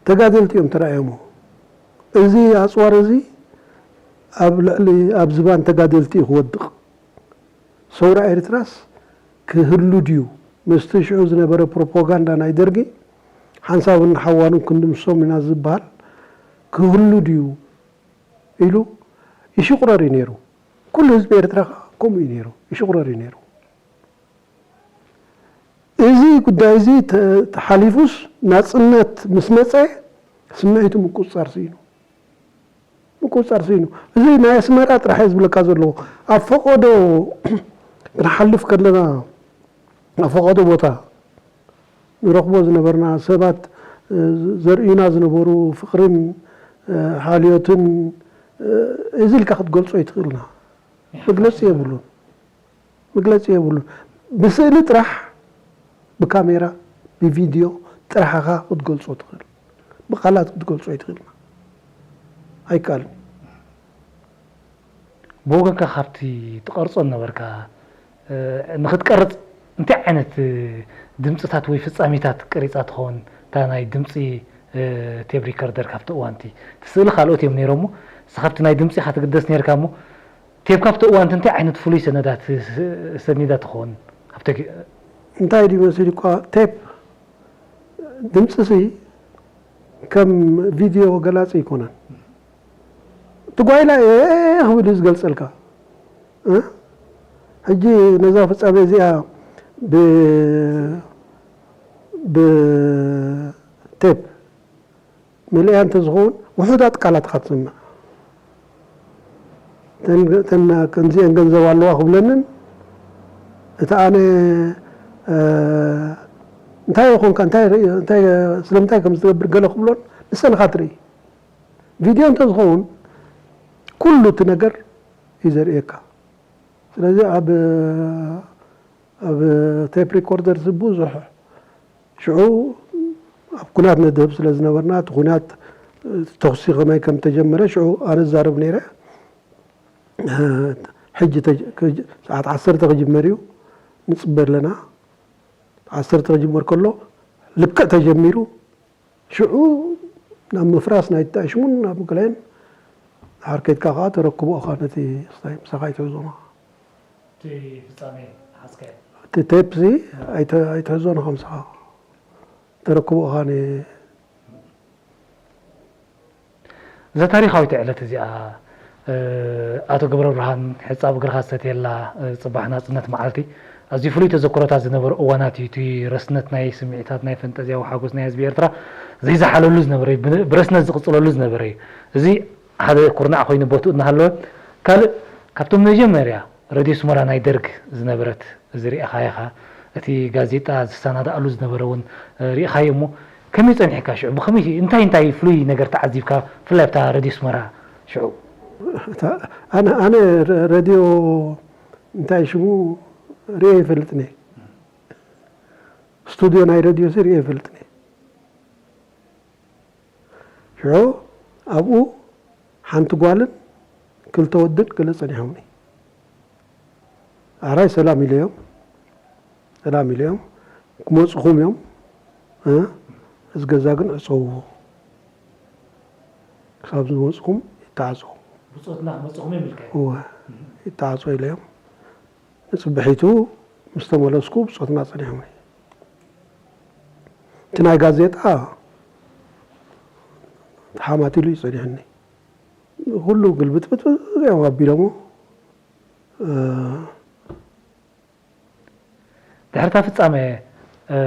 ተጋደልቲ እዮም ተራእዮሞ። እዚ ኣጽዋር እዚ ኣብ ልዕሊ ኣብ ዝባን ተጋደልቲ እዩ ክወድቕ። ሰውራ ኤርትራስ ክህሉ ድዩ? ምስቲ ሽዑ ዝነበረ ፕሮፓጋንዳ ናይ ደርጊ ሓንሳብን ሓዋሩን ክንድምስሶም ኢና ዝበሃል ክህሉ ድዩ ኢሉ ይሽቑረር እዩ ነይሩ። ኩሉ ህዝቢ ኤርትራ ከምኡ እዩ ነይሩ፣ ይሽቑረር እዩ ነይሩ። እዚ ጉዳይ እዚ ተሓሊፉስ ናፅነት ምስ መፀ ስምዒቱ ምቁፅፃር ስኢኑ። ምቁፅፃር ስኢኑ። እዚ ናይ ኣስመራ ጥራሕ እየ ዝብለካ ዘለኹ። ኣብ ፈቐዶ ክንሓልፍ ከለና ኣብ ፈቐዶ ቦታ ንረኽቦ ዝነበርና ሰባት ዘርእዩና ዝነበሩ ፍቕርን ሓልዮትን እዚ ኢልካ ክትገልጾ ኣይትኽእልና። መግለጺ የብሉን። መግለጺ የብሉን። ብስእሊ ጥራሕ ብካሜራ ብቪድዮ ጥራሕ ኢኻ ክትገልጾ ትኽእል። ብቃላት ክትገልጾ ኣይትኽእልና። ኣይከኣልን። ብወገንካ ካብቲ ትቐርጾ ነበርካ ንኽትቀርጽ እንታይ ዓይነት ድምፅታት ወይ ፍጻሜታት ቀሪጻ ትኸውን? እታ ናይ ድምፂ ቴብ ሪከርደር ካብቲ እዋንቲ እቲ ስእሊ ካልኦት እዮም ነይሮሞ ንስኻ ኣብቲ ናይ ድምፂ ኢኻ ትግደስ ነይርካ እሞ ቴብ ካብቲ እዋንቲ እንታይ ዓይነት ፍሉይ ሰነዳት ሰኒዳ ትኸውን? ኣብቲ እንታይ ድዩ መሲሉ እኳ ቴፕ ድምፂ ሲ ከም ቪድዮ ገላፂ ኣይኮነን። እቲ ጓይላ እየ ክብል እዩ ዝገልፀልካ። ሕጂ ነዛ ፍፃሜ እዚኣ ብቴፕ መሊኣ እንተዝኸውን ውሑዳት ቃላት ኢኻ ትስምዕ። እተን ከምዚአን ገንዘብ ኣለዋ ክብለንን እቲ ኣነ እንታይ ይኾንካ እንታይ ስለምንታይ ከም ዝገብር ገለ ክብሎን ንሰን ኢኻ ትርኢ። ቪድዮ እንተዝኸውን ኩሉ እቲ ነገር እዩ ዘርእየካ። ስለዚ ኣብ ኣብ ቴፕ ሪኮርደር ብዙሕ ሽዑ ኣብ ኩናት ነድህብ ስለ ዝነበርና እቲ ኩናት ተኹሲ ከመይ ከም ተጀመረ ሽዑ ኣነ ዛረብ ነይረ። ሕጂ ሰዓት ዓሰርተ ክጅመር እዩ ንፅበ ኣለና። ዓሰርተ ክጅመር ከሎ ልክዕ ተጀሚሩ ሽዑ ናብ ምፍራስ ናይ ተኣሽሙን ናብ ገለን ድሓር ከይድካ ከዓ ተረክቦ ኢኻ ነቲ ስታይ ምሳኻ ኣይትሕዞን ኢኻ። እቲ ፍጻሜ ሓዝካዮ? እቲ ቴፕ እዚ ኣይተ- ኣይትሕዞን ኢኻ ምሳኻ ተረክቦ ኢኻ ን- እዛ ታሪኻዊት ዕለት እዚኣ ኣቶ ገብረብርሃን ሕጻብ እግርኻ ዝሰትየላ ጽባሕ ናጽነት መዓልቲ ኣዝዩ ፍሉይ ተዘክሮታት ዝነበሮ እዋናት እዩ። እቲ ረስነት ናይ ስምዒታት ናይ ፈንጠዝያዊ ሓጎስ ናይ ህዝቢ ኤርትራ ዘይዝሓለሉ ዝነበረ እዩ። ብረስነት ዝቕጽለሉ ዝነበረ እዩ። እዚ ሓደ ኩርናዕ ኮይኑ ቦትኡ እናሃለወ ካልእ ካብቶም መጀመርያ ረድዮ ስመራ ናይ ደርግ ዝነበረት እዚ ርኢኻያ ኢኻ እቲ ጋዜጣ ዝሰናዳእሉ ዝነበረ እውን ርኢኻዮ እሞ ከመይ ጸኒሕካ ሽዑ ብኸመይ እንታይ እንታይ ፍሉይ ነገር ተዓዚብካ ብፍላይ ኣብታ ረድዮ ስመራ ሽዑ ኣነ ኣነ ረድዮ እንታይ ሽሙ ርኤ ይፈልጥኒ ስቱድዮ ናይ ረድዮ ሲ ርኤ ይፈልጥኒ ሽዑ ኣብኡ ሓንቲ ጓልን ክልተ ወድን ገለ ጸኒሖምኒ። ኣራይ ሰላም ኢለዮም፣ ሰላም ኢለዮም፣ ክመጽኹም እዮም፣ እዚ ገዛ ግን ዕጸውዎ፣ ክሳብ ዝመጽኹም ይተዓጸው። ብጾትና ክመጽኹም የብልካ። እወ፣ ይተዓጸው ኢለዮም። ንጽብሒቱ ምስ ተመለስኩ ብጾትና ጸኒሖም። እቲ ናይ ጋዜጣ ሓማት ኢሉ እዩ ጸኒሑኒ። ኩሉ ግልብጥብጥ እዮም ኣቢሎሞ። እ፣ ድሕርታ ፍጻመ እ፣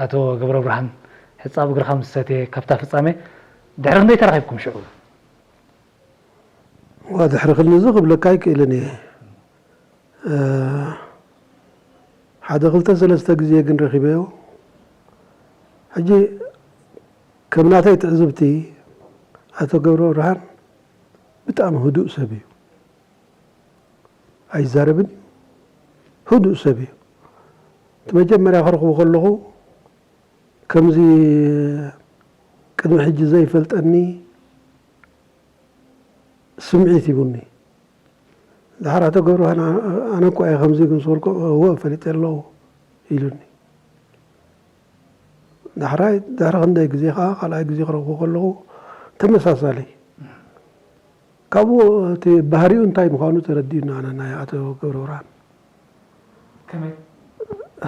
ኣቶ ገብረብርሃን ሕጻብ እግርኻ ምስ ሰትየ ካብታ ፍጻመ ድሕሪ ክንደይ ተራኺብኩም ሽዑ? ዋ ድሕሪ ክልንዚ ክብለካ ኣይክእልን እየ። እ፣ ሓደ ክልተ ሰለስተ ግዜ ግን ረኺበዮ። ሕጂ ከም ናተይ ትዕዝብቲ ኣቶ ገብረብርሃን ብጣዕሚ ህዱእ ሰብ እዩ። ኣይዛረብን እዩ። ህዱእ ሰብ እዩ። እቲ መጀመርያ ክረኽቦ ከለኹ ከምዚ ቅድሚ ሕጂ ዘይፈልጠኒ ስምዒት ሂቡኒ። ድሓር ኣቶ ገብረብርሃን ኣነ እኮ እየ ከምዚ ግን ዝበልኩ እወ ፈሊጠ ኣለኹ ኢሉኒ። ዳሕራይ ድሕሪ ክንደይ ግዜ ከዓ ካልኣይ ግዜ ክረኽቦ ከለኹ ተመሳሳሊ ካብኡ እቲ ባህሪኡ እንታይ ምዃኑ ተረዲኡና ኣነ ናይ ኣቶ ገብረብርሃን ከመይ?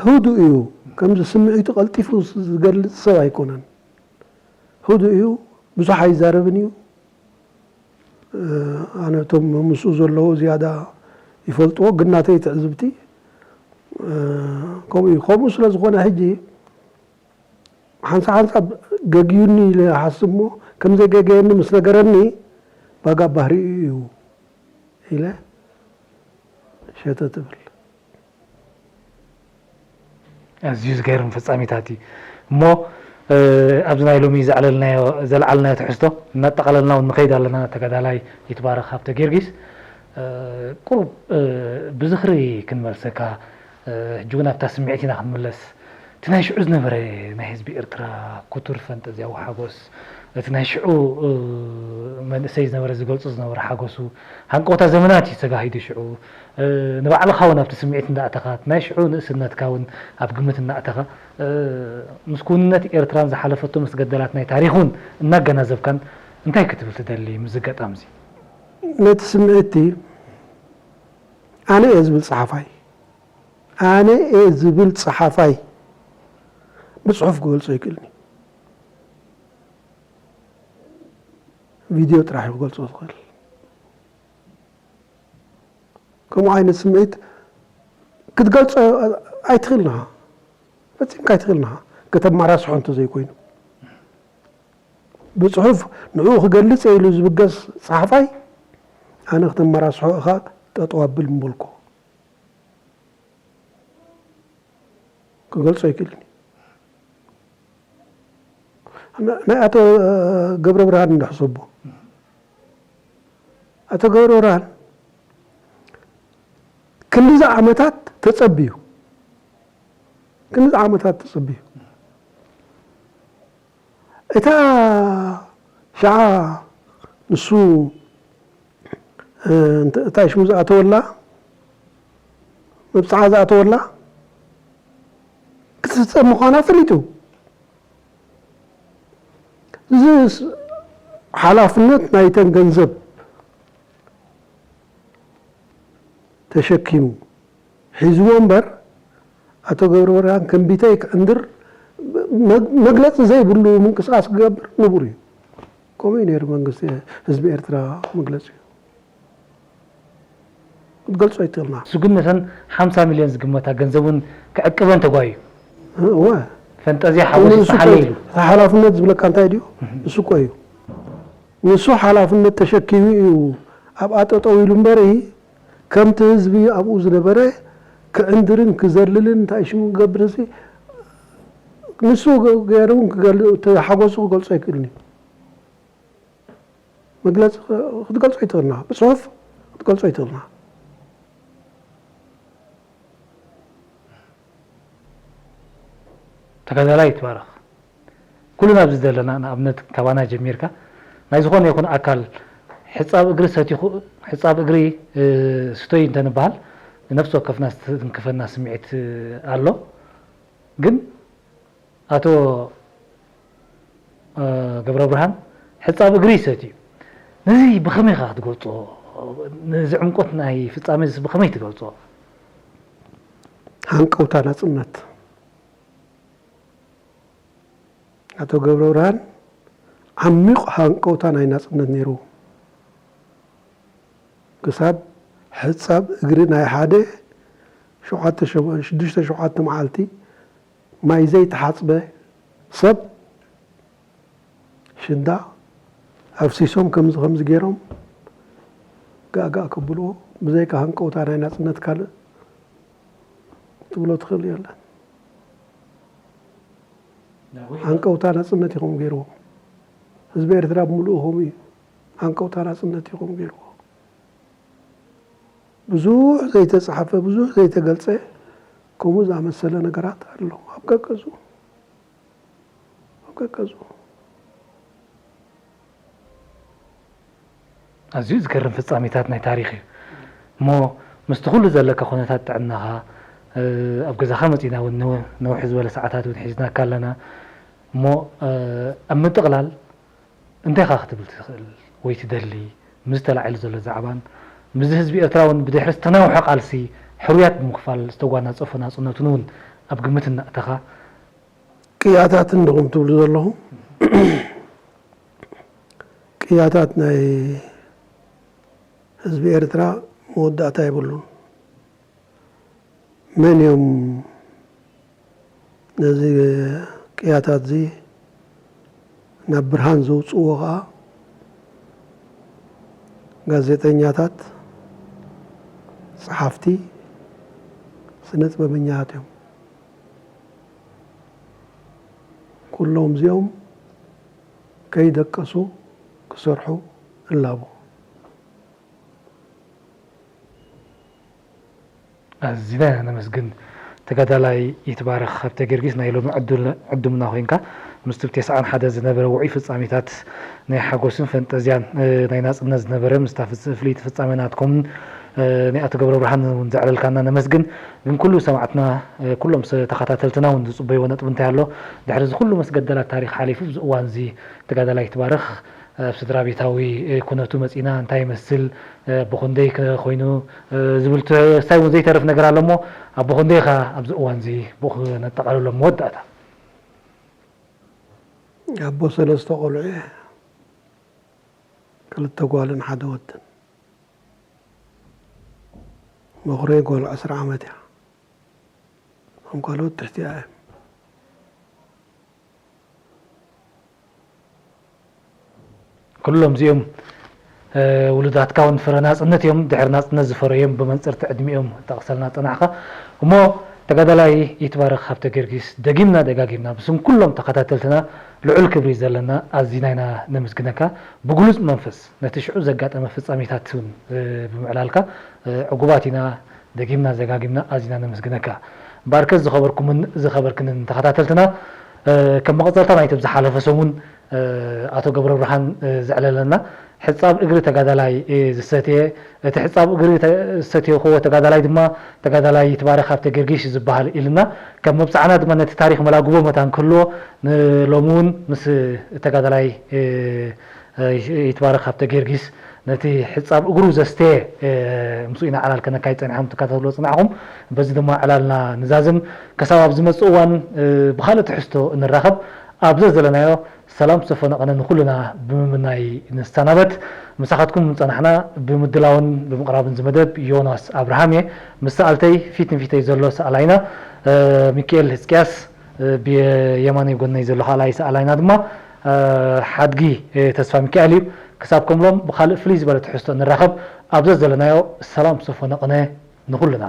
ህዱእ እዩ። ከምዚ ስምዒቱ ቀልጢፉ ዝገልፅ ሰብ ኣይኮነን። ህዱእ እዩ። ብዙሕ ኣይዛረብን እዩ። ኣነ እቶም ምስኡ ዘለዉ ዝያዳ ይፈልጥዎ ግን ናተይ ትዕዝብቲ ከምኡ እዩ። ከምኡ ስለ ዝኾነ ሕጂ ሓንሳብ ሓንሳብ ገግዩኒ ኢለ ይሓስብ እሞ ከም ዘይገገየኒ ምስ ነገረኒ ባጋ ባህሪኡ እዩ ኢለ ሸተት እብል። ኣዝዩ ዝገርም ፍጻሜታት እዩ እሞ ኣብዚ ናይ ሎሚ ዘዕለልናዮ ዘልዓልናዮ ትሕዝቶ እናጠቓለልና እውን ንኸይድ ኣለና። ተጋዳላይ ይትባረኽ ሃብተ ጊዮርጊስ ቁሩብ ብዝኽሪ ክንመልሰካ ሕጂ እውን ኣብታ ስምዒት ኢና ክንምለስ። እቲ ናይ ሽዑ ዝነበረ ናይ ህዝቢ ኤርትራ ክቱር ፈንጠዝያዊ ሓጎስ፣ እቲ ናይ ሽዑ መንእሰይ ዝነበረ ዝገልጾ ዝነበረ ሓጎሱ፣ ሃንቀውታ ዘመናት እዩ ተጋሂዱ ሽዑ። ንባዕልኻ እውን ኣብቲ ስምዒት እንዳእተኻ፣ እቲ ናይ ሽዑ ንእስነትካ እውን ኣብ ግምት እናእተኻ፣ ምስ ክውንነት ኤርትራን ዝሓለፈቶ ምስ ገደላት ናይ ታሪኽ እውን እናገናዘብካን እንታይ ክትብል ትደሊ ምስዚ ገጣምዚ? ነቲ ስምዒትቲ ኣነ እየ ዝብል ጸሓፋይ ኣነ እየ ዝብል ጸሓፋይ ብጽሑፍ ክገልጾ ኣይክእልን እዩ። ቪድዮ ጥራሕ እዩ ክገልጾ ዝኽእል። ከምኡ ዓይነት ስምዒት ክትገልጾ ኣይትኽእልን ኢኻ። ፈጺምካ ኣይትኽእልን ኢኻ። ከተመራስሖ እንተዘይኮይኑ። ብጽሑፍ ንዕኡ ክገልጽ እየ ኢሉ ዝብገስ ጸሓፋይ ኣነ ክተመራስሖ ኢኻ ጠጠው ኣብል ምበልኩ። ክገልጾ ኣይክእልን እዩ። ናይ ኣቶ ገብረብርሃን እንዶ ሕሰቦ። ኣቶ ገብረብርሃን ክንድዚ ዓመታት ተጸብዩ። ክንድዚ ዓመታት ተጸብዩ። እታ ሸዓ ንሱ እንታይ ሽሙ ዝኣተወላ መብፅዓ ዝኣተወላ ክትፍፀም ምዃና ፈሊጡ። እዚ ሓላፍነት ናይተን ገንዘብ ተሸኪሙ ሒዝዎ እምበር ኣቶ ገብረብርሃን ከም ቢተይ ክዕንድር መግለፂ ዘይብሉ ምንቅስቃስ ክገብር ንቡር እዩ። ከምኡ እዩ ነይሩ መንግስቲ ህዝቢ ኤርትራ መግለፂኡ ክትገልፆ ኣይትኽእልና። እሱ ግን ነተን ሓምሳ ሚልዮን ዝግመታ ገንዘብ እውን ክዕቅበን ተጓዩ። እወ ፈንጠዝያ ሓጎስ ይተሓለ ኢሉ። እቲ ሓላፍነት ዝብለካ እንታይ ድዩ? እሱ እኮ እዩ። ንሱ ሓላፍነት ተሸኪሙ እዩ ኣብኣ ጠጠው ኢሉ እምበሪ ከምቲ ህዝቢ ኣብኡ ዝነበረ ክዕንድርን ክዘልልን እንታይ ሽሙ ክገብር ሲ ንሱ ገይሩ እውን ሓጎሱ ክገልፆ ኣይክእልን እዩ። መግለፂ ክትገልፆ ኣይትኽእልና፣ ብፅሑፍ ክትገልፆ ኣይትኽእልና። ተጋዳላይ ይትባረኽ። ኩልና ኣብዚ ዘለና ንኣብነት ካባና ጀሚርካ ናይ ዝኾነ ይኹን ኣካል ሕፃብ እግሪ ሰቲኹ ሕፃብ እግሪ ስቶይ እንተንበሃል ነፍሲ ወከፍና ዝትንክፈና ስምዒት ኣሎ። ግን ኣቶ ገብረብርሃን ሕፃብ እግሪ ይሰትዩ። ነዚ ብኸመይ ኢኻ ክትገልጾ? ነዚ ዕምቆት ናይ ፍጻሜ ብኸመይ ትገልጾ? ሃንቀውታ ናጽነት ኣቶ ገብረብርሃን ዓሚቕ ሃንቀውታ ናይ ናጽነት ነይሩ። ክሳብ ሕጻብ እግሪ ናይ ሓደ ሸውዓተ ሸው-፣ ሽዱሽተ ሸውዓተ መዓልቲ ማይ ዘይተሓጽበ ሰብ ሽዳ ኣፍሲሶም ከምዚ ከምዚ ገይሮም ጋእጋእ ከብልዎ፣ ብዘይካ ሃንቀውታ ናይ ናጽነት ካልእ ትብሎ ትኽእል የለን። ሃንቀውታ ናጽነት ኢኹም ገይርዎ። ህዝቢ ኤርትራ ብምሉኡ ከምኡ እዩ። ሃንቀውታ ናጽነት ኢኹም ገይርዎ። ብዙሕ ዘይተጻሕፈ፣ ብዙሕ ዘይተገልጸ፣ ከምኡ ዝኣመሰለ ነገራት ኣሎ። ኣብ ቀቀዙ፣ ኣብ ቀቀዙ። ኣዝዩ ዝገርም ፍጻሜታት ናይ ታሪኽ እዩ። እሞ ምስቲ ኩሉ ዘለካ ኩነታት ጥዕናኻ፣ እ፣ ኣብ ገዛኻ መጺና እውን ነው-፣ ነውሒ ዝበለ ሰዓታት እውን ሒዝናካ ኣለና። እሞ፣ እ፣ ኣብ ምጥቕላል እንታይ ኢኻ ክትብል ትኽእል ወይ ትደሊ? ምስዚ ተላዒሉ ዘሎ ዛዕባን ምስዚ ህዝቢ ኤርትራ እውን ብድሕሪ ዝተናውሐ ቃልሲ ሕሩያት ብምኽፋል ዝተጓናጸፎ ናጽነቱን እውን ኣብ ግምት እናእተኻ፣ ቅያታትን ዲኹም ትብሉ ዘለኹም? ቅያታት ናይ ህዝቢ ኤርትራ መወዳእታ የብሉን። መን እዮም ነዚ ቅያታት እዚ ናብ ብርሃን ዘውጽእዎ? ከኣ ጋዜጠኛታት፣ ጸሓፍቲ፣ ስነ ጥበበኛታት እዮም። ኩሎም እዚኦም ከይደቀሱ ክሰርሑ እላቦ። ኣዚና ኢና ነመስግን ተጋዳላይ ይትባረክ ሃብተጊዮርጊስ፣ ናይ ሎሚ ዕዱል-፣ ዕዱምና ኮይንካ ምስቲ ብ ተስዓን ሓደን ዝነበረ ውዑይ ፍጻሜታት ናይ ሓጎስን ፈንጠዝያን፣ እ፣ ናይ ናጽነት ዝነበረ ምስታ ፍጽ-፣ ፍልይቲ ፍጻሜ ናትኩምን፣ እ፣ ናይ ኣቶ ገብረብርሃን እውን ዘዕለልካና ነመስግን። ግን ኩሉ ሰማዕትና፣ እ፣ ኩሎም ሰ-፣ ተኸታተልትና እውን ዝጽበይዎ ነጥቢ እንታይ ኣሎ? ድሕሪ እዚ ኩሉ መስገደላት ታሪኽ ሓሊፉ ኣብዚ እዋን እዚ ተጋዳላይ ይትባረክ ኣብ ስድራ ቤታዊ ኩነቱ መጺና እንታይ ይመስል፣ ኣቦኾንደይ ኮይኑ ዝብል ትሕዝታይ እውን ዘይተርፍ ነገር ኣሎ እሞ ኣቦኾንደይ ኢኻ ኣብዚ እዋን እዚ ብኡ ክነጠቓልሎ መወዳእታ። ኣቦ ሰለስተ ቆልዑ እየ። ክልተ ጓልን ሓደ ወድን። መኹረይ ጓል ዕስራ ዓመት እያ። እቶም ካልኦት ትሕቲኣ እዮም። ኩሎም እዚኦም ውሉዳትካ እውን ፍረ ናፅነት እዮም። ድሕሪ ናፅነት ዝፈረዮም ብመንፅርቲ ዕድሚኦም ጠቕሰልና ፀናሕካ። እሞ ተጋዳላይ ይትባረክ ሃብተጊዮርጊስ ደጊምና ደጋጊምና ብስም ኩሎም ተኸታተልትና ልዑል ክብሪ ዘለና ኣዚና ኢና ነመስግነካ። ብግሉፅ መንፈስ ነቲ ሽዑ ዘጋጠመ ፍፃሜታት እውን ብምዕላልካ ዕጉባት ኢና። ደጊምና ዘጋጊምና ኣዚና ነመስግነካ። እምበኣርከስ ዝኸበርኩምን ዝኸበርክንን ተኸታተልትና፣ ከም መቐፀልታ ናይቲ ብዝሓለፈ ሰሙን ኣቶ ገብረብርሃን ዘዕለለና ሕፃብ እግሪ ተጋዳላይ ዝሰትየ፣ እቲ ሕፃብ እግሪ ዝሰትየኽዎ ተጋዳላይ ድማ ተጋዳላይ ይትባረክ ሃብተጊዮርጊስ እዩ ዝበሃል ኢልና፣ ከም መብፅዓና ድማ ነቲ ታሪክ መላግቦ መታን ክህልዎ ንሎሚ እውን ምስ ተጋዳላይ ይትባረክ ሃብተጊዮርጊስ ነቲ ሕፃብ እግሩ ዘስተየ ምስኡ ኢና ዕላል ከነካይድ ፀኒሕና ትከታተልዎ ፅናሕኩም። በዚ ድማ ዕላልና ንዛዝም። ከሳብ ኣብ ዝመፅእ እዋን ብኻልእ ትሕዝቶ እንራኸብ። ኣብ ዘዘለናዮ ሰላም ሰፈነ ቐነ ንኹልና ብምምናይ ንሰናበት። ምሳኻትኩም ምፀናሕና ብምድላውን ብምቕራብን ዝመደብ ዮናስ ኣብርሃም እየ። ምስ ሰኣልተይ ፊት ንፊተይ ዘሎ ሰኣላይና ሚኪኤል ህዝቅያስ፣ ብየማነይ ጎነይ ዘሎ ካልኣይ ሰኣላይና ድማ ሓድጊ ተስፋ ሚካኤል እዩ። ክሳብ ከምሎም ብኻልእ ፍልይ ዝበለ ትሕዝቶ ንራኸብ። ኣብ ዘዘለናዮ ሰላም ሰፈነ ቐነ ንኹልና።